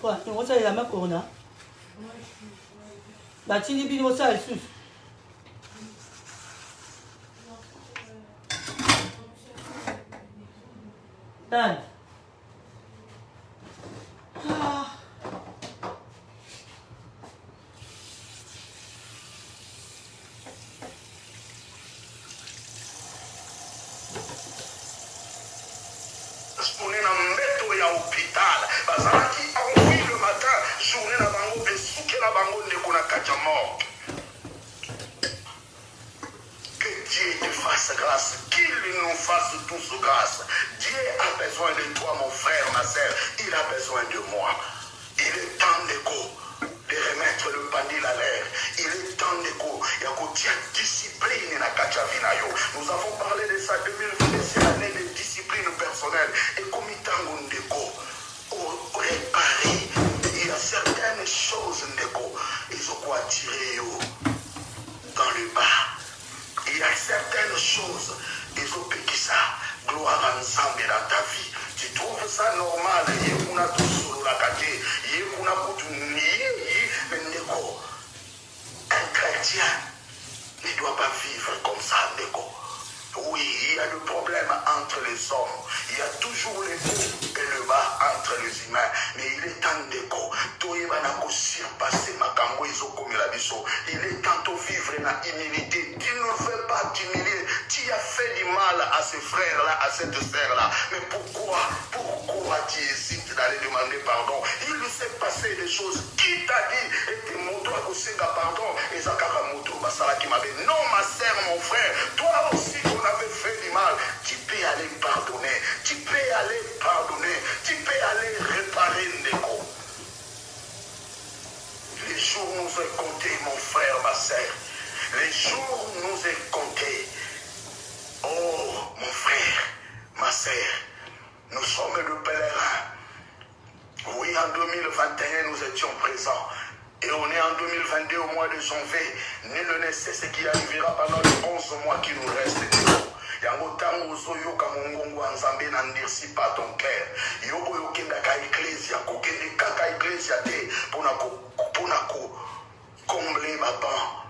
Osalela makorona batindi bino bosala lisusu. Nani? Ah. Journée na mbeto ya hopital bazalaki en vie le matin, journée na bango esukela bango ndeko na kati ya morgue. Que Dieu te fasse grâce, qu'il nous fasse tous grâce. Dieu a besoin de toi, mon frère, ma sœur. Il a besoin de moi. Il est temps, ndeko, de remettre le pendule à l'heure. Il est temps, ndeko, ya kotia discipline na kati ya vie na yo. Nous avons parlé de ça 2022, c'est l'année de discipline personnelle. Ekomi tango, ndeko, o réparer. Il y a certaines choses, ndeko, ezokoatire yo dans le bas. Il y a certaines choses ezopekisa gloire ya Nzambe dans ta vie. Tu trouves ça normal, ye kuna tosololaka te, ye kuna kutu ye ye, mais ndeko, un chrétien ne doit pas vivre comme ça, ndeko. Oui, il y a le problème entre les hommes. Il y a toujours le haut et le bas entre les humains. Mais il est temps, ndeko, toyeba na ko surpasser makambo ezokomela biso. Il est temps de vivre na humilité. Tu ne veux pas t'humilier. Tu as fait du mal à ce frère-là, à cette sœur-là. Mais pourquoi, pourquoi tu hésites d'aller demander pardon? Il s'est passé des choses. Qui t'a dit ete moto akosenga pardon eza kaka moto basalaki mabe? Non, ma sœur, mon frère, toi aussi on avait fait du mal. Tu peux aller pardonner. Tu peux aller pardonner. Tu peux aller réparer, ndeko. Les jours nous est compté, mon frère, ma sœur. Les jours nous est compté. Oh, mon frère, ma sœur, nous sommes le pèlerins. Oui, en 2021, nous étions présents. Et on est en 2022, au mois de janvier. Nul ne sait ce qui arrivera pendant les 11 mois qui nous restent. Yango ntango ozoyoka mongongo ya Nzambe, n'endurcis pas ton cœur. Yo oyo okendaka eklesia, kokende kaka eklesia te mpona kocombler babancs.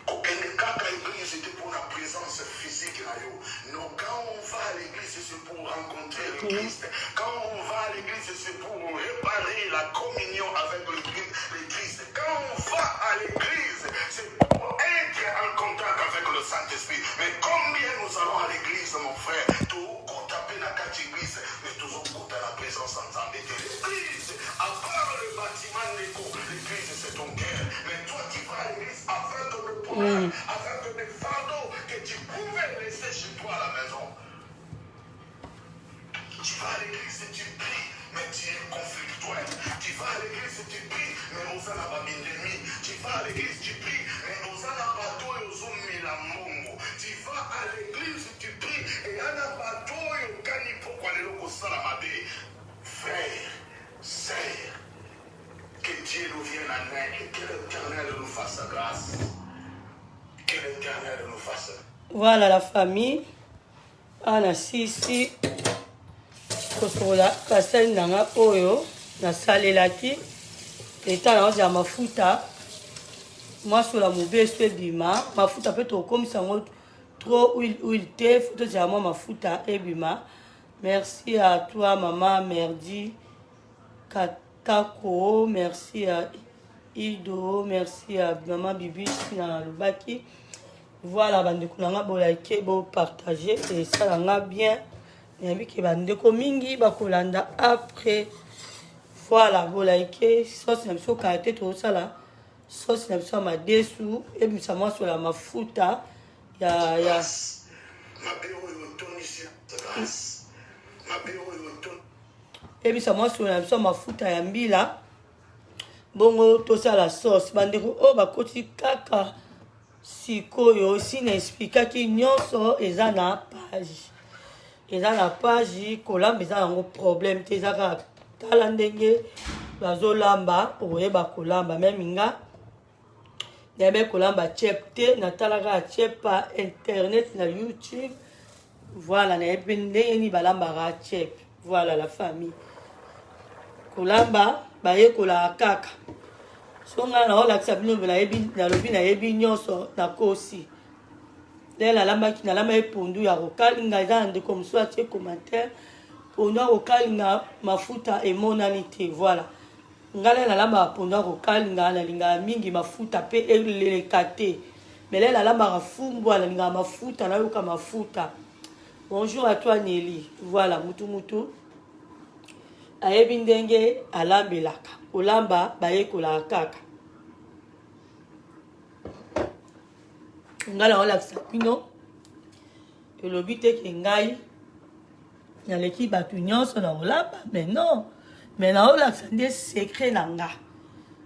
Kokende kaka église te pour la présence physique na yo. Non, quand on va à l'église, c'est pour rencontrer le Christ. Quand on va à l'église, c'est pour réparer la communion avec le Christ. Quand on va à l'église, c'est pour être en contact avec le Saint-Esprit. Mais combien nous allons à l'église, mon frère? Tokota pe na kati église, mais tozokota la présence ya Nzambe te. L'église, à part le bâtiment, ndeko, l'église, c'est ton cœur. Mais toi, tu vas à l'église afin de le problème, afin de des fardeaux que tu pouvais laisser chez toi à la maison. Tu vas à l'église et tu pries, mais tu es conflictuel. Tu vas à l'église et tu pries, mais ozala babindemi. Tu vas à l'église, tu pries, mais ozala bato oyo ozomela mbongo. Tu vas à l'église, tu pries, et ana bato oyo okani pokwa lelo kosala mabe. Frère, sœur, que Dieu nous vienne en aide et que l'Éternel nous fasse grâce. Que l'Éternel nous fasse. Voilà la famille. Awa nasilisi kosokola basali na nga oyo nasalelaki eta na ozala mafuta mwasola mobesu ebima mafuta mpe tokomisa yango trop huile huile te fo tozala mwa mafuta ebima. Merci à toi mama Merdi Katako, merci à Ido, merci à mama Bibiche na lobaki. Voilà bandeko na nga, bolike, bopartage, esala nga bien. Nayebi ke bandeko mingi bakolanda après. Voilà, bolike sauce na biso kala te, tozosala sauce na biso ya madesu ebimisa mwasola mafuta ya Mabe oyo otondisi grâce. Mabe oyo otondisi. Ebisa mwasola na biso ya mafuta ya mbila, bongo tosala sauce. Bandeko oyo bakoti kaka sikoyo, si na expliquaki nyonso eza na page, eza na page. Kolamba eza yango problème te, eza kaka tala ndenge bazolamba, okoyeba kolamba. Même nga nayebi kolamba chep te, natalaka chep pa internet na YouTube. Voilà, nayebi mpe ndenge nini balambaka chep. Voilà la famille. Kolamba bayekolaka kaka. So ngai naolakisa bino nayebi nalobi nayebi nyonso nakosi. Nde nalambaki nalambaki pondu ya kokalinga eza na ndeko mosusu atie commentaire pondu ya kokalinga mafuta emonani te voilà. Ngai nde nalambaka pondu ya kokalinga nalingaka mingi mafuta mpe eleka te. Mais lelo nalambaka fumbwa nalingaka mafuta nayoka mafuta. Bonjour à toi Nelly. Voilà mutu mutu ayebi ndenge alambelaka. Kolamba bayekolaka kaka. Ngai naolakisa bino elobi te ke ngai naleki bato nyonso na kolamba mais non mais naolakisa nde secret na nga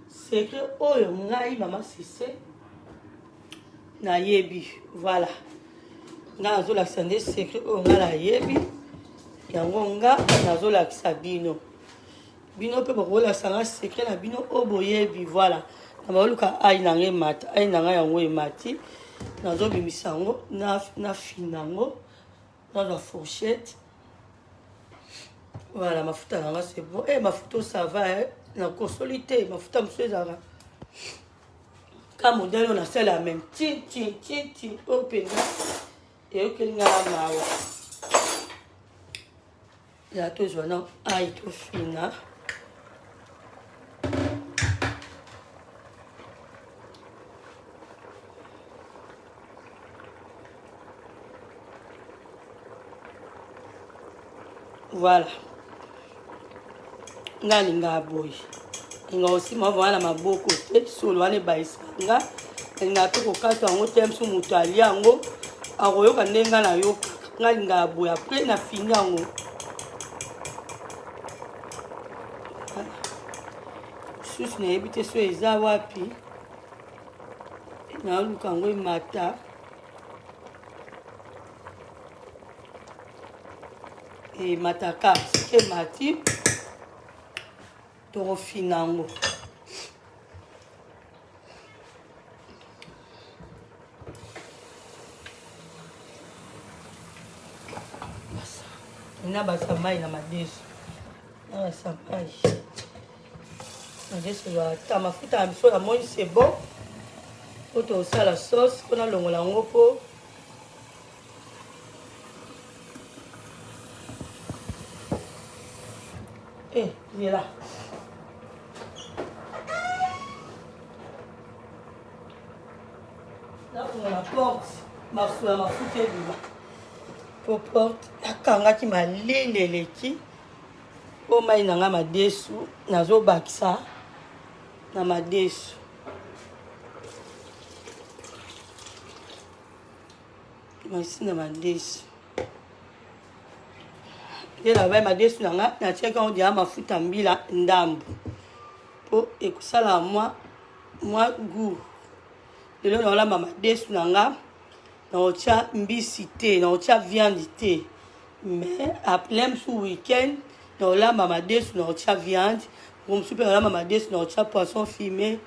secret oyo ngai mama sise nayebi voilà nga nazolakisa nde secret oyo nga nayebi yango nga nazolakisa bino bino mpe bokolakisa nga secret na bino oyo boyebi voilà na baoluka ai na nga emata ai na nga yango emati nazobimisa yango na fina yango nazwa fourchette voilà mafuta na nga c'est bon eh mafuta ça va eh nakosoli te mafuta mosusu ezalaka ka modèle oyo nasala ya meme ti ti ti ti oyo mpenza eyokeli nga na mawa ya tozwa na ai tofina voilà nga alingaka boye alingaka osima vraimen na maboko te solo wana ebayisaka nga alingaka mpe kokata yango te mosu moto alia yango akoyoka ndenge nga nayokaka nga alingaka boye apres na fini yango susu nayebi te so eza wapi naluka yango emata emataka soki emati tokofina yango na basa mai na madesu na basa mai madesu ata mafuta na biso namoni c'est bon po tosala sauce mpo nalongola yango mpo Eh, il est là. nafungola porte mafuta mafuta ebima po porte akangaki malili eleki po mai na ngai madesu nazobakisa na madesu masi na madesu nde nabai madesu na nga natiaki yango deja mafuta mbila ndambu mpo ekosala mwa mwa gout lelo naolamba madesu na nga naotya mbisi te naotya viande te mais après mosusu week-end naolamba madesu naotya viande moko mosusu mpe naolamba madesu naotya poisson fume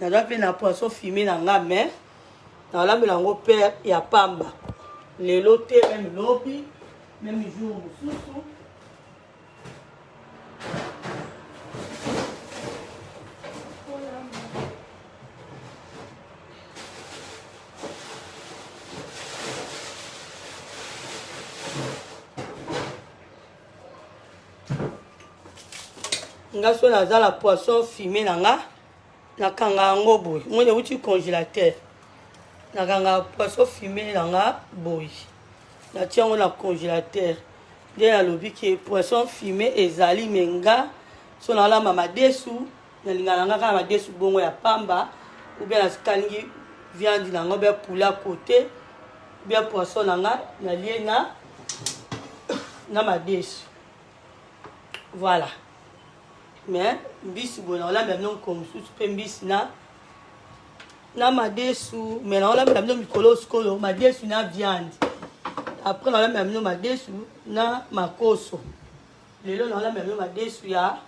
naza mpe na poisson fume na nga mais nalambela yango pere ya pamba lelo te meme lobi meme jour mosusu nga so naza na poisson fume na nga nakanga yango boye moni euti congélateur nakanga poisson fume na nga boye natia yango na congélateur nde nalobi ke poisson fume ezali me nga so nalamba madesu nalingaka na nga kaka madesu bongo ya pamba ou bien nakalingi viande na nga ou bien poulet à côté ou bien poisson na nga nalie na na madesu voilà mais mbisi boye nakolambela bino mokolo mosusu mpe mbisi na na madesu mais nakolambela bino mikolo sikoyo madesu na viande après nakolambela bino madesu na makoso lelo nakolambela bino madesu ya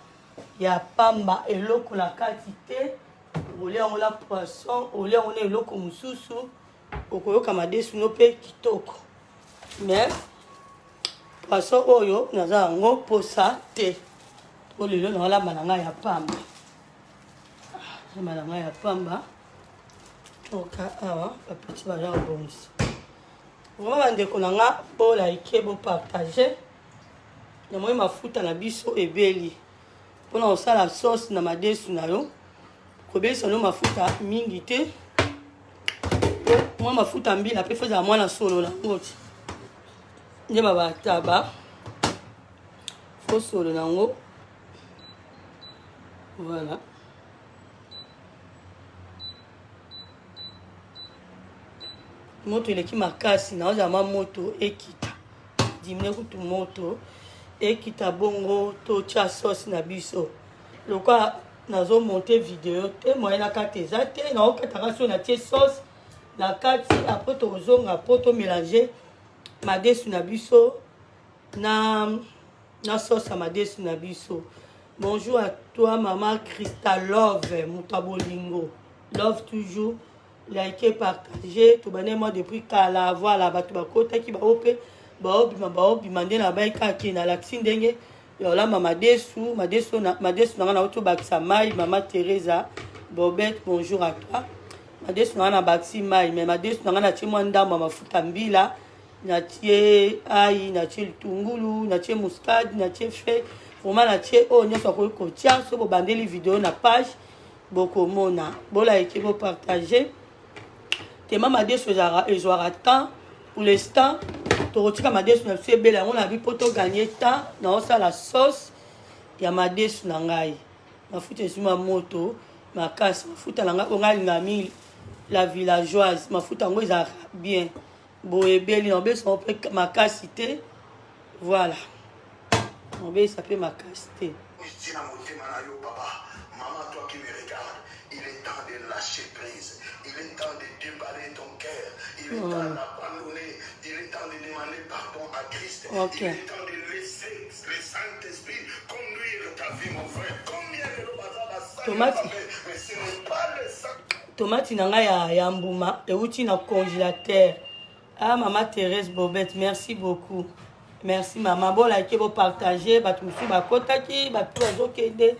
ya pamba eloko na kati te olia yango na poisson olia yango na eloko mosusu okoyoka madesu no mpe kitoko mais poisson oyo naza yango posa te. Po lelo naolamba na ngai ya pamba. Lamba na ngai ya pamba. Toka awa bapeti baza kobongisa. Vraiment bandeko na nga bo like bo partager. Namoni mafuta na biso ebeli mpona kosala sauce na madesu na yo. Kobelisa no mafuta mingi te. Mwa mafuta mbila mpe fo ezala mwana solo na yango ti. Nde babataba. Fo solo na yango. Voilà. Moto eleki makasi naozala mwa moto ekita dimine kutu moto ekita bongo totya sauce na biso lokola nazomonte video te moyen na kati eza te naokataka so natie sauce na kati apres tokozonga mpo tomélange madesu na biso na na sauce ya madesu na biso. Bonjour à toi maman Christa Love, moto ya bolingo. Love toujours like partager tobandaki mwa depuis kala voilà bato bakotaki bao mpe baobima baobima nde nabai kaka nalakisi ndenge ya olamba madesu madesu na madesu na ngai nauti obakisa mai mama Teresa Bobette bonjour à toi madesu na ngai nabakisi mai mais madesu na ngai natie mwa ndambo ya mafuta mbila natie ayi natie litungulu natie muscade natie fe vraiment natie oyo nyonso akoki kotia so bobandeli video na page bokomona bolaike bopartage tema madesu ezwaka temps pour l'instant tokotika madesu na biso ebela yango na bi mpo toganye temps naosala sauce ya madesu na ngai mafuta ezuma moto makasi mafuta na ngai oyo ngai alingaka mingi la villageoise mafuta yango ezalaka bien boye ebeli na obebisa yango mpe makasi te voilà obebisa mpe makasi te. Ti na motema na yo papa, maman toi qui me regarde, il est temps de lâcher prise, il est temps de déballer ton cœur, il est temps d'abandonner, il est temps de demander pardon à Christ, okay. il est temps de laisser le Saint-Esprit conduire ta vie mon frère. Combien de baza basali Tomate. mais ce n'est pas le sang Tomate na ngai ya, ya mbuma euti na congélateur. Ah mama Thérèse Bobette, merci beaucoup. Merci mama, bo like bo partager, bato mosusu bakotaki, bato bazokende.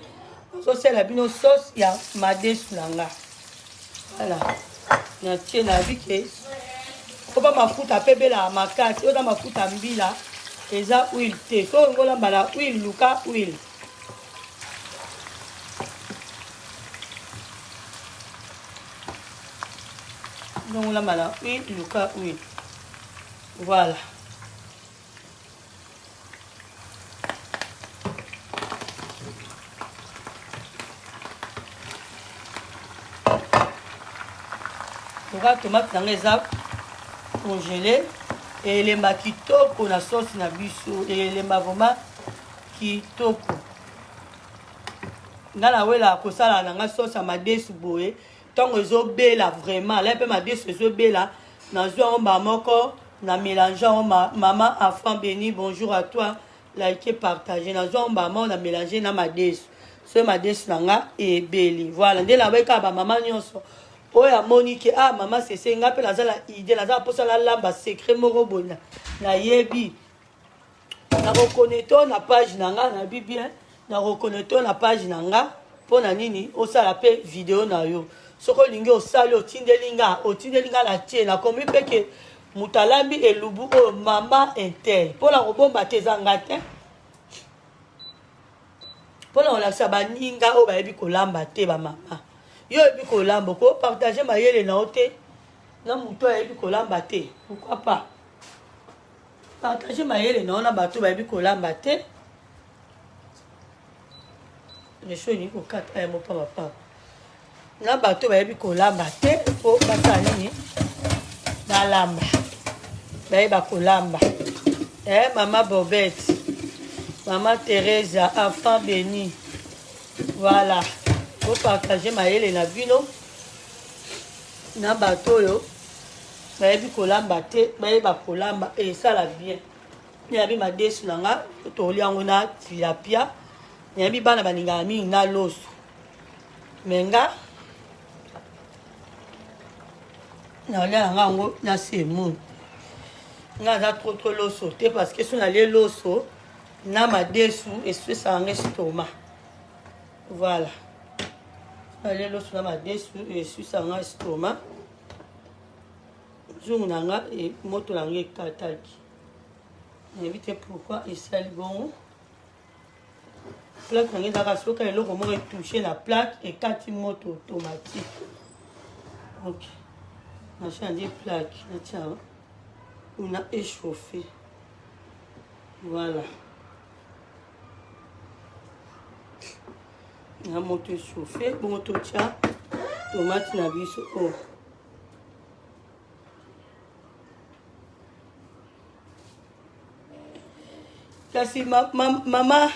Nazosala bino sauce ya madesu na nga. Voilà. Natie na bike. Koba mafuta pe bela makasi, oza mafuta mbila eza huile te. Soki olingi olamba na huile, luka huile. Donc olamba na huile, luka huile. Voilà. Lokola tomate na ngai eza congele elemba kitoko na sauce na biso elemba vraiment kitoko nga nawelaka kosala na nga sauce ya madesu boye ntango ezobela vraiment lai mpe madesu ezobela nazwi yango mbala moko na mélange yango ma, mama afan beni bonjour à toi like partage nazwi yango mbala moko na mélange na madesu soki madesu na nga ebeli voilà nde nabai kaka bamama nyonso oyo amoni ke ah mama sese nga mpe naza na idée naza na mposa nalamba secret moko boye nayebi nakokonete na page na nga nayebi bien nakokonete na page na nga mpo na nini osala mpe video na yo soki olingi osali otindeli nga otindeli nga na tie nakomi mpe ke moto alambi elubu oyo mama intel mpo na kobomba te eza nga te mpo na kolakisa baninga oyo bayebi kolamba te bamama yo oyebi kolamba okopartage mayele na yo te na moto ayebi kolamba te pourquoi pas Partage mayele na yo na bato bayebi kolamba te. Recho elingi kokata yango pamba pamba. Na bato bayebi kolamba te mpo basala nini? Balamba. Bayeba kolamba. Eh, mama Bobette, mama Teresa, enfant béni. Voilà. Bopartage mayele na bino na bato oyo bayebi kolamba te bayeba kolamba esala bien nayebi madesu na nga tolia yango na tilapia nayebi bana balingaka mingi na loso me nga nalia na nga yango na semoule nga aza trop trop loso te parce que so nalie loso. na madesu eswesaka nga estomac. Voilà, nalie loso na madesu eswisaka nga estomac. Nzungu na nga e, moto na nga ekataki, nayebi te pourquoi esali bongo. Plaque na nga ezalaka soki eloko moko etouche na plaque ekati moto automatique. Ok, na change plaque, natia una échauffe. Voilà, na moto echauffe bongo, totya tomate na biso oyo. Oh. Kasi ma, ma, mama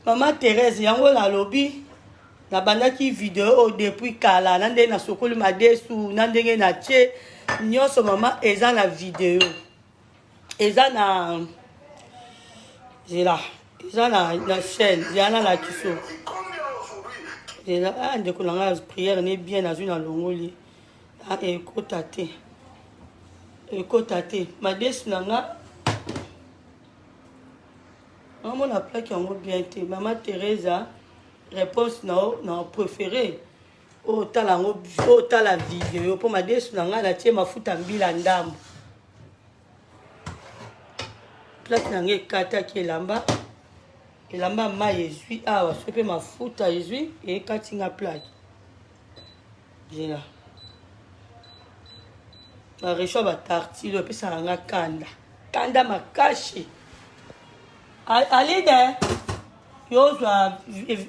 mama Therese, yango nalobi nabandaki video oyo depuis kala, na ndenge nasokoli madesu, na ndenge natie nyonso, mama, eza na video, eza na zela, eza na chaîne, zela nalakisi zela. Ah, ndeko na ngai, prière ne bien, nazwi na longoli. Ah, ekota te, ekota te madesu na nga. Namona plaque yango bien te. Mama Teresa, réponse na yo na préféré otala yango, otala video, mpo madesu na ngai natie mafuta mbila ndambo. Plaque na ngai ekataki elamba, elamba mai ezwi awa, soki mpe mafuta ezwi ekati nga plaque. Zela, barecho ya batartile oyo epesaka nga kanda, kanda makasi. Aline, yo ozwa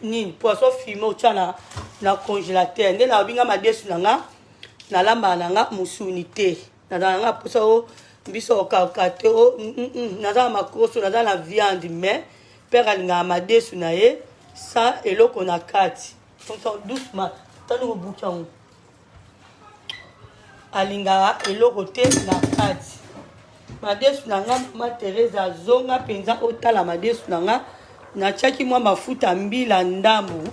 nini, poisson fume otya na congélateur. Nde nalobi nga madesu na nga nalambaka na nga mosuni te, nazala na nga mposa o biso okauka te o naza na makoso, naza na viande, mais père alingaka madesu na ye sans eloko na kati. Doucement, tani kobuki yango, alingaka eloko te na kati madesu na nga. Mama Therese, azonga mpenza otala madesu na nga. Natiaki mwa mafuta mbila ndambu,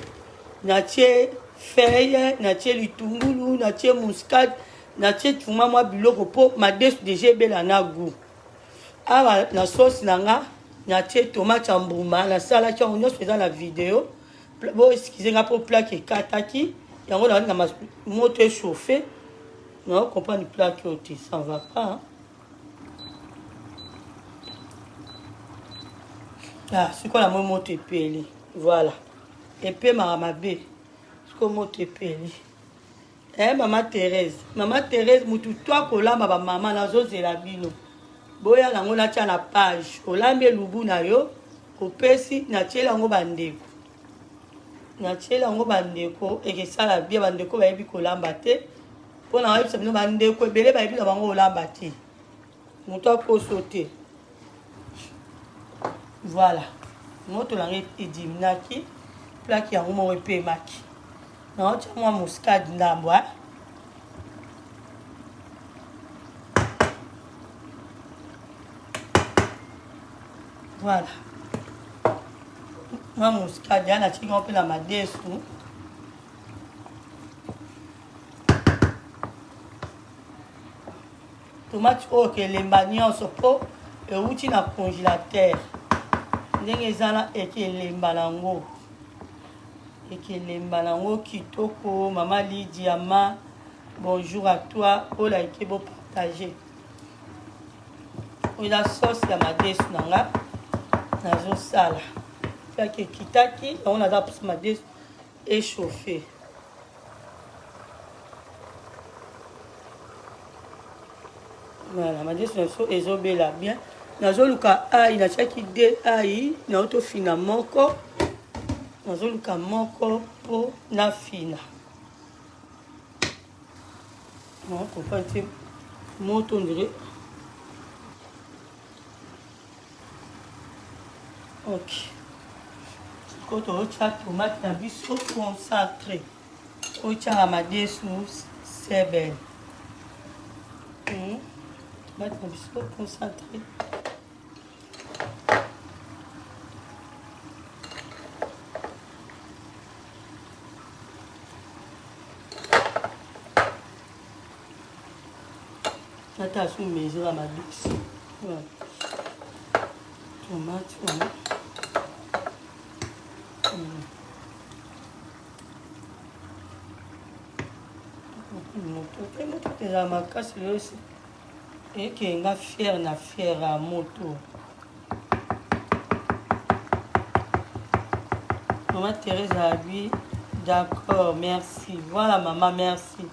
natie feuille, natie litungulu, natie muscade, natie tuma mwa biloko mpo madesu deja ebela na goût. Awa na sauce na nga natie tomate ya mbuma, nasalaki yango nyonso, eza na video. Bo excuse nga mpo plaque ekataki yango na na moto echauffe. Na comprendre plaque oyo te, ça va pas. Ah, sikoyo na moi moto epeli. Voilà, epemaka mabe. Sikoyo moto epeli. Eh, mama Therese, mama Therese, mutu to akolamba, bamama nazozela bino, boya nango natya na page. Olambi elubu na yo, opesi, natieli yango bandeko, natieli yango bandeko, ekesala bia. Bandeko bayebi kolamba te, mpo na bayebisa bino, bandeko ebele bayebi na bango kolamba te, moto akoso te. Voilà, moto na ngai ediminaki, plaque yango moko epemaki. Naotya mwa muscade ndambo. Voilà, mwa muscade ya natiki yango mpe na madesu. Tomate oyo kelemba nyonso mpo euti na congélateur, ndenge eza na ekelemba nango, ekelemba nango kitoko. Mama Lidia ma, bonjour à toi. Olike, bopartage. Oyo eza sauce ya madesu na nga nazosala. Plaque ekitaki yango, naza pusa madesu échauffé. Voilà, madesu na biso ezobela bien. Nazoluka ai, natiaki de ai, naotofina moko, nazoluka moko mpo nafina. Comprendre te, moto ondire. Ok, sikoyo tozotya tomate na biso concentré oyo tiaka madesu 7. Tomate na biso concentré. Nata su mesure ya madesu. Tomate wana. Moto te moto te ezala makasi lelo ekee nga fiere na fiere ya moto. Maman Thérèse abi d'accord merci voilà maman merci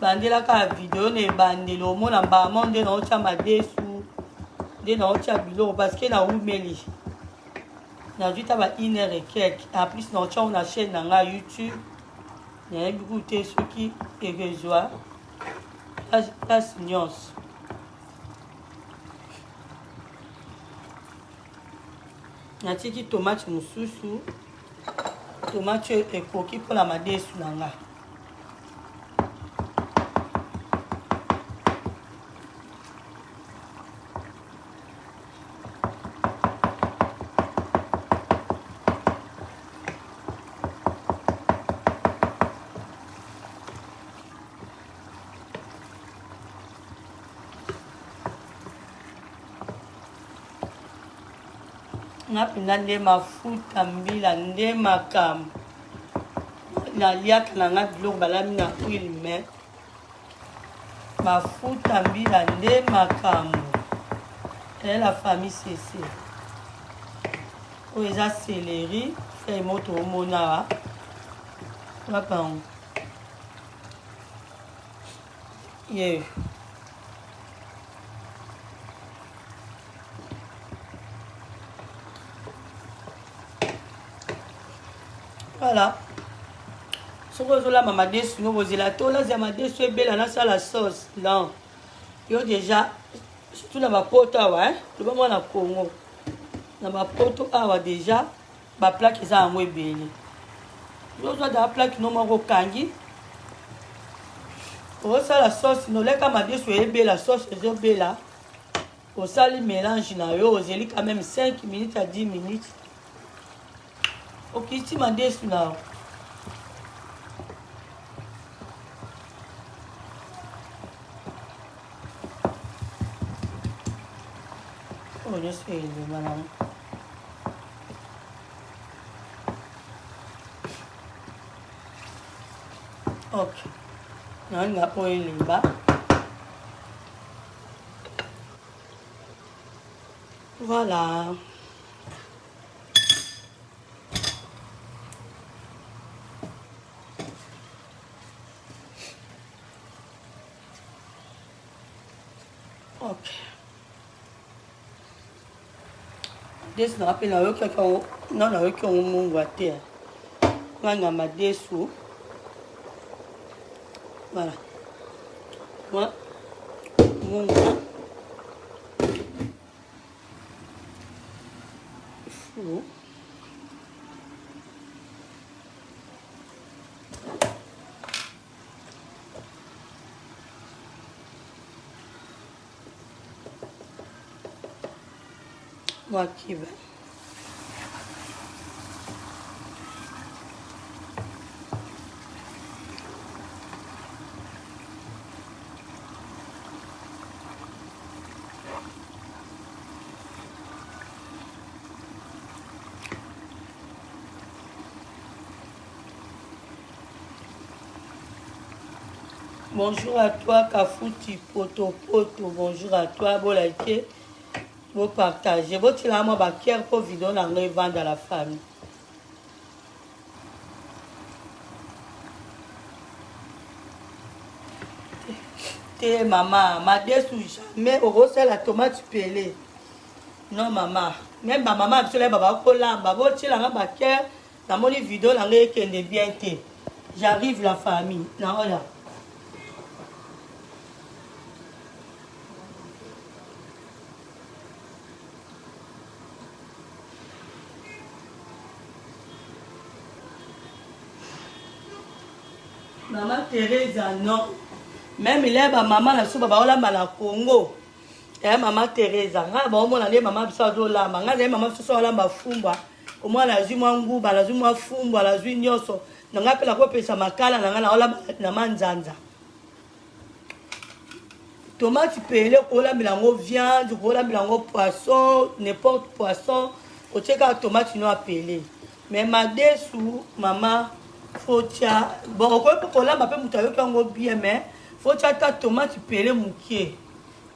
bandelaka ya video na ebandeli omona mbama nde naotya madesu nde naotya biloko parce que nawumeli nazwi ta ba une heure et quelque en plus naotya ngo na chaîne na ngai youtube nayebi kutu te soki ekozwa place nyonso natiki tomate mosusu tomate oyo ekoki mpona madesu na nga nga mpenza nde mafuta mbila nde makambo naliaka na nga biloko balami na huile mais mafuta mbila nde makambo eh, la famille cc oyo eza céleri feuille moto omona awa wapi yango ye voilà soki ozolamba madesu no bozela te olazia madesu ebela nasala sauce non yo déjà surtout na bapoto awa loba mwana congo na bapoto awa déjà baplake eza yango ebele yo ozwa daa plake no moko okangi osala sauce noleka madesu eyebela sauce ezobela osali mélange na yo ozeli quand même 5 minutes à 10 minutes okiti madesu na yo oyo nyonso elema nango ok nalinga oyo elemba voilà ok madesu nanga mpe nayokaki yango na nayoki yango mungwa te nanga madesu voilà mwa mungwa fulu mwa kiba Bonjour à toi Kafuti Poto Poto, bonjour à toi, bo liker, bo partager, bo tila moi ba cœur po vidéo na ngai vanda la famille. Te mama, madesu jamais okosala tomate pele. Non mama, même ba mama biso la ba kolamba, bo tila nga ba cœur Namoni video na ngai ekende bien te. J'arrive la famille. Na oya. Maman Teresa non. Même il est ba maman na biso ba baolamba na Congo. Eh maman Teresa, nga ba omona nde maman biso azolamba. Nga nde maman biso azolamba fumbwa. Omwana nazwi mwa nguba, nazwi mwa fumbwa, nazwi nyonso. Na ngai mpe nakopesa makala na ngai naolamba na manzanza. Tomate pele okolambela yango viande, okolambela yango poisson, n'importe poisson, otie kaka tomate no apele. Mais madesu mama faut tia bon okoki mpe kolamba mpe moto ayoki yango bien mais faut tia ata tomate pele mokie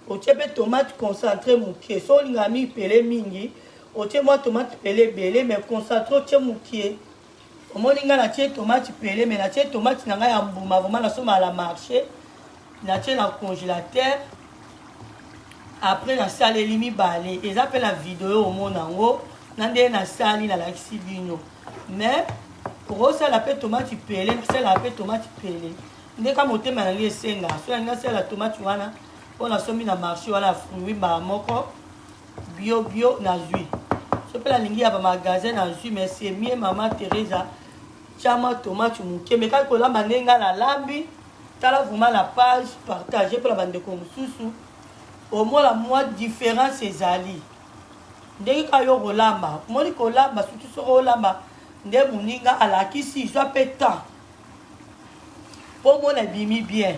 otie mpe tomate concentré mokie so olingaka mingi pele mingi otie mwa tomate pele ebele mais concentré otie mokie omoni ngai natie tomate pele mais natie tomate na ngai ya mbuma vraiment nasomaka la marché natie na congélateur après nasaleli mibale eza mpe na video omona yango na ndenge nasali nalakisi bino mais okosala mpe tomati pele nasalaka mpe tomati pele nde ka motema na ngai esenga so nalingi nasala tomati wana mpo nasombi na marché wana ya fruit mbala moko bio bio nazwi so mpe nalingi ya bamagasin nazwi mais c'est mieux mama Teresa tiama tomati moke mekaki kolamba ndenge ngai nalambi tala vraiment la page partage mpona bandeko mosusu omona mwa différence ezali ndenge kaka yo kolamba omoni kolamba surtout soki olamba nde moninga alakisi zwa mpe temps mpo omona ebimi bien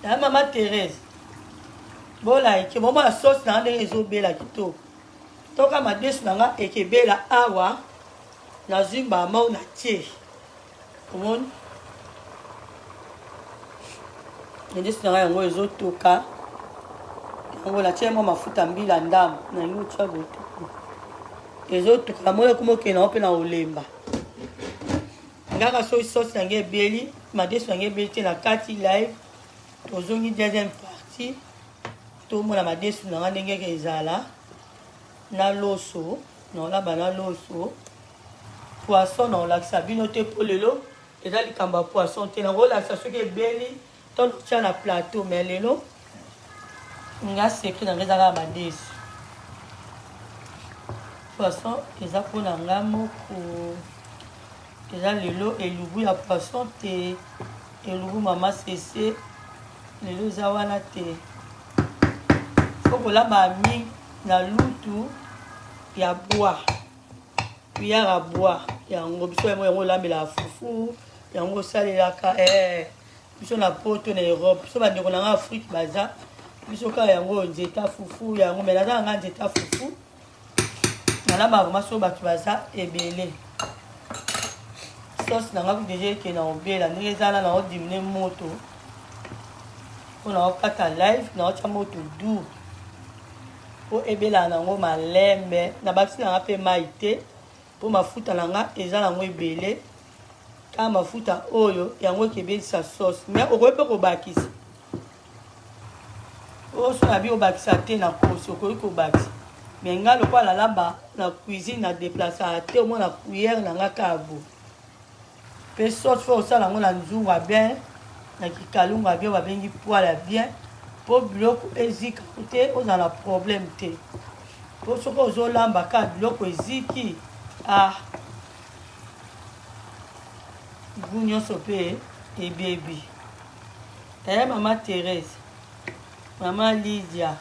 ya mama Therese bolaike bomona sauce na nga ndenge ezobela kitoko toka madesu na nga ekebela awa nazwi mbama na tie omoni madesu na nga yango ezotoka yango natie mwa mafuta mbila ndambo nalingi otya botuku ezotoka namoni ekoma okende yango mpe na kolemba ngaka soki sauce na ngai ebeli madesu na ngai ebeli te na kati live tozongi deuxième partie tomona madesu na ngai ndenge eke ezala na loso naolamba na loso poisson naolakisa bino te mpo lelo eza likambo ya poisson te nakolakisa soki ebeli to naotya na plateau mais lelo nga secret na ngai eza kaka madesu poisson eza mpona nga moko eza lelo elubu ya poisson te elubu mama sese lelo eza wana te fo kolamba mingi na lutu ya bois cuillère à bois yango biso yango yango olambelaka fufu yango osalelaka eh, biso na poto na europe biso bandeko na nga afrique baza biso kaka yango nzeta fufu yango me naza na nga nzeta fufu nalambaka vraimen so bato baza ebele sauce na nga kutu deja eke na obela ndenge eza na naodimine moto mpo naokata live naotya moto doux mpo ebelaka nango malembe nabakisi na nga mpe mai te mpo mafuta na nga eza nango ebele kaka mafuta oyo yango ekebelisa sauce mais okoki mpe kobakisa oyo so nabi obakisa te na kosi okoki kobakisa mais nga lokola nalamba na cuisine na deplaçaka te omona cuillère na nga kaka bo mpe sauce fo osala yango na nzungu ya bien na kikalungu ya bien babengi poile ya bien mpo biloko ezika te ozala na problème te mpo soki ozolamba kaka biloko eziki ah gu nyonso mpe ebebi eh, mama Therese mama Lydia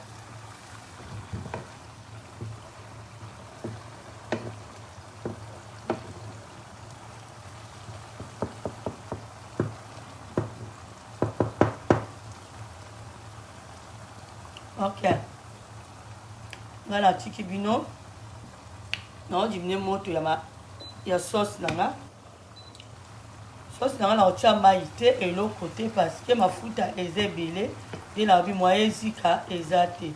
ok nga natiki bino naodimine moto ya, ma, ya sauce na nga sauce na nga nakotia mai te eloko te parce que mafuta eza ebele nde nalobi moyen ezika eza te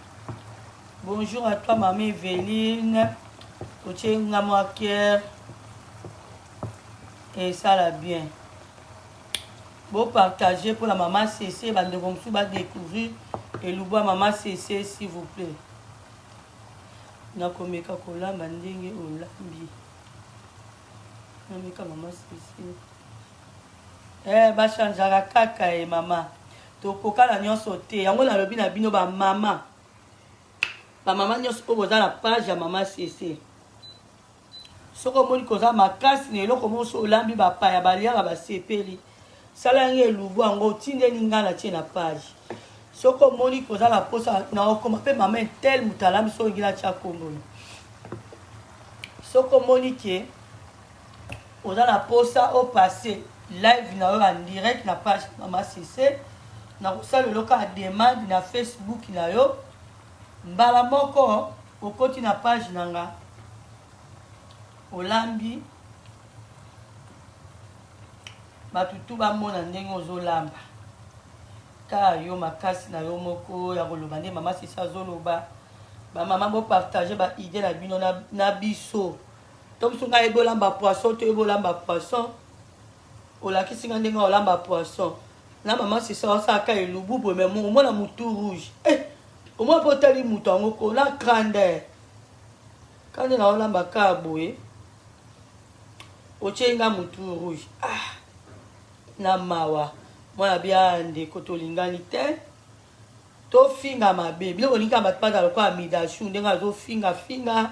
bonjour à toi mama Eveline otie nga mwa cœur esala bien bopartage mpona mama cc bandeko mosusu badécouvrir elubu ya mama cc s'il vous plaît nakomeka kolamba ndenge olambi nameka mama cc eh, bachangeaka kaka e mama tokokana nyonso te yango nalobi na bino bamama bamama nyonso oyo boza na page ya mama cc soki omoni koza makasi na eloko moko so olambi bapaya baliaka basepeli sala yango elubu yango otindeli ngai na tie na page soki omoni koza na posa na okoma mpe mama intel moto alambi so olingi natya kombolo soki omoni ke oza na posa opasse live na yo en direct na page mama cc nakosala eloko ya demande na facebook na yo mbala moko okoti na page na nga. Olambi bato tu bamona ndenge ozolamba kaka yo makasi na yo moko ya koloba nde mama sisi azoloba. Bamama bopartage ba idée na bino na, na biso to biso ngai yebi olamba poisson to yebi olamba poisson olakisi ngai ndenge olamba poisson na mama sisi aosalaka elubu boye me omona mutu rouge eh, omona mpe otali moto yango ko na grandeur kande na olamba kaka boye otyei nga mutu rouge ah na mawa mwana bia ndeko tolingani te tofinga mabe bino bolingi kaka bato bazala lokola midashu ndenge azofinga finga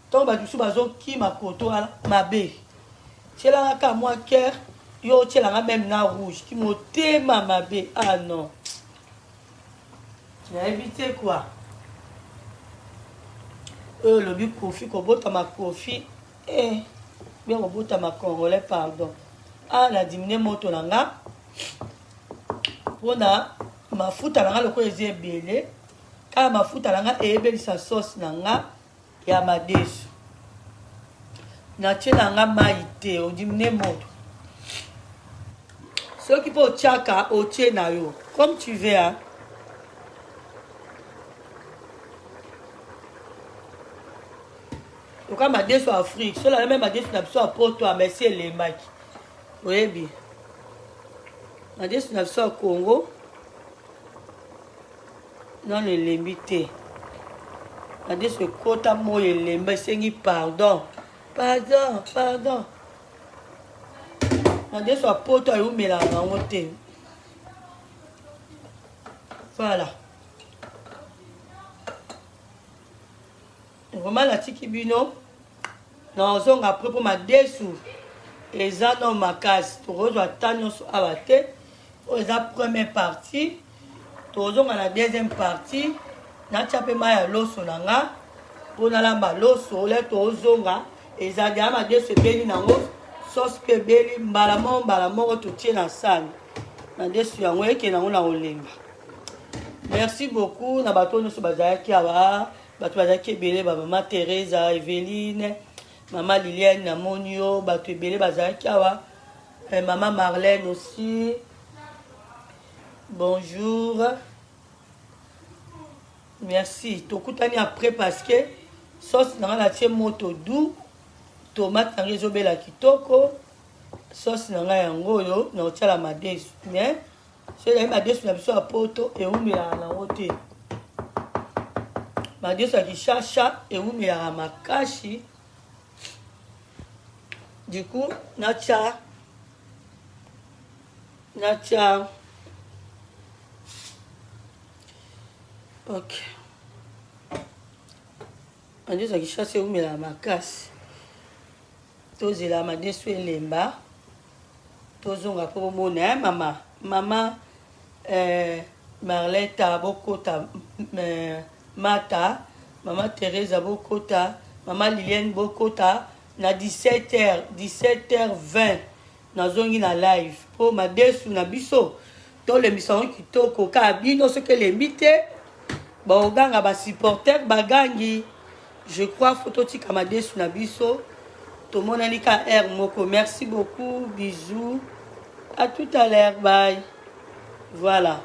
ntango bato mosusu bazokima koto wana mabe tyelanga kaka mwa cœur yo otyelanga meme na rouge ki motema mabe ah non nayebi te kua oyo olobi kofi kobotama kofi eh, bien kobotama congolais pardon ah na dimine moto na nga mpona mafuta na nga lokola eza ebele kaka mafuta na nga eyebelisa sauce na nga ya madesu natie na nga mai te odimine moto soki mpo otiaka otie na yo comme tu veux hein? Oka madesu ya Afrique sola meme madesu na biso ya poto ya merci elembaki oyebi madesu na biso ya Congo nano elembi te madesu ekota moi elemba esengi pardon pardon pardon madesu ya poto ayumelaka nango te voilà Vraiment natiki bino nazonga après mpo madesu eza no makasi tokozwa ta nyonso awa te oyo eza première partie tozonga na deuxième partie natya mpe mai ya loso na nga mpo nalamba loso le tozonga eza deya madesu ebeli nango sauce mpe ebeli mbala moko mbala moko totie na sani madesu yango ekende yango na kolemba merci beaucoup na bato nyonso bazalaki awa bato bazalaki ebele ba mama Teresa Eveline mama Liliane namoni yo bato ebele bazalaki awa eh, mama Marlène aussi bonjour merci tokutani après parce que sauce na nga natie moto doux tomate na nga ezobela kitoko sauce na ngai yango oyo na otiala madesu mais soki ezali madesu na biso ya poto ewumelaka nango te madesu ya kishasha ewumelaka makasi du coup natya natya ok madesu ya kishasha ewumelaka makasi Tozela madesu elemba tozonga mpo bomona eh, mama mama eh, Marleta bokota eh, Mata mama Teresa bokota mama Liliane bokota na 17h 17h20 nazongi na live mpo madesu na biso tolembisa yango kitoko kaka bino soki elembi te baoganga basupporter bagangi Je crois faut totika madesu na biso tomonani ka heure moko merci beaucoup bisous à tout à l'heure bye voilà.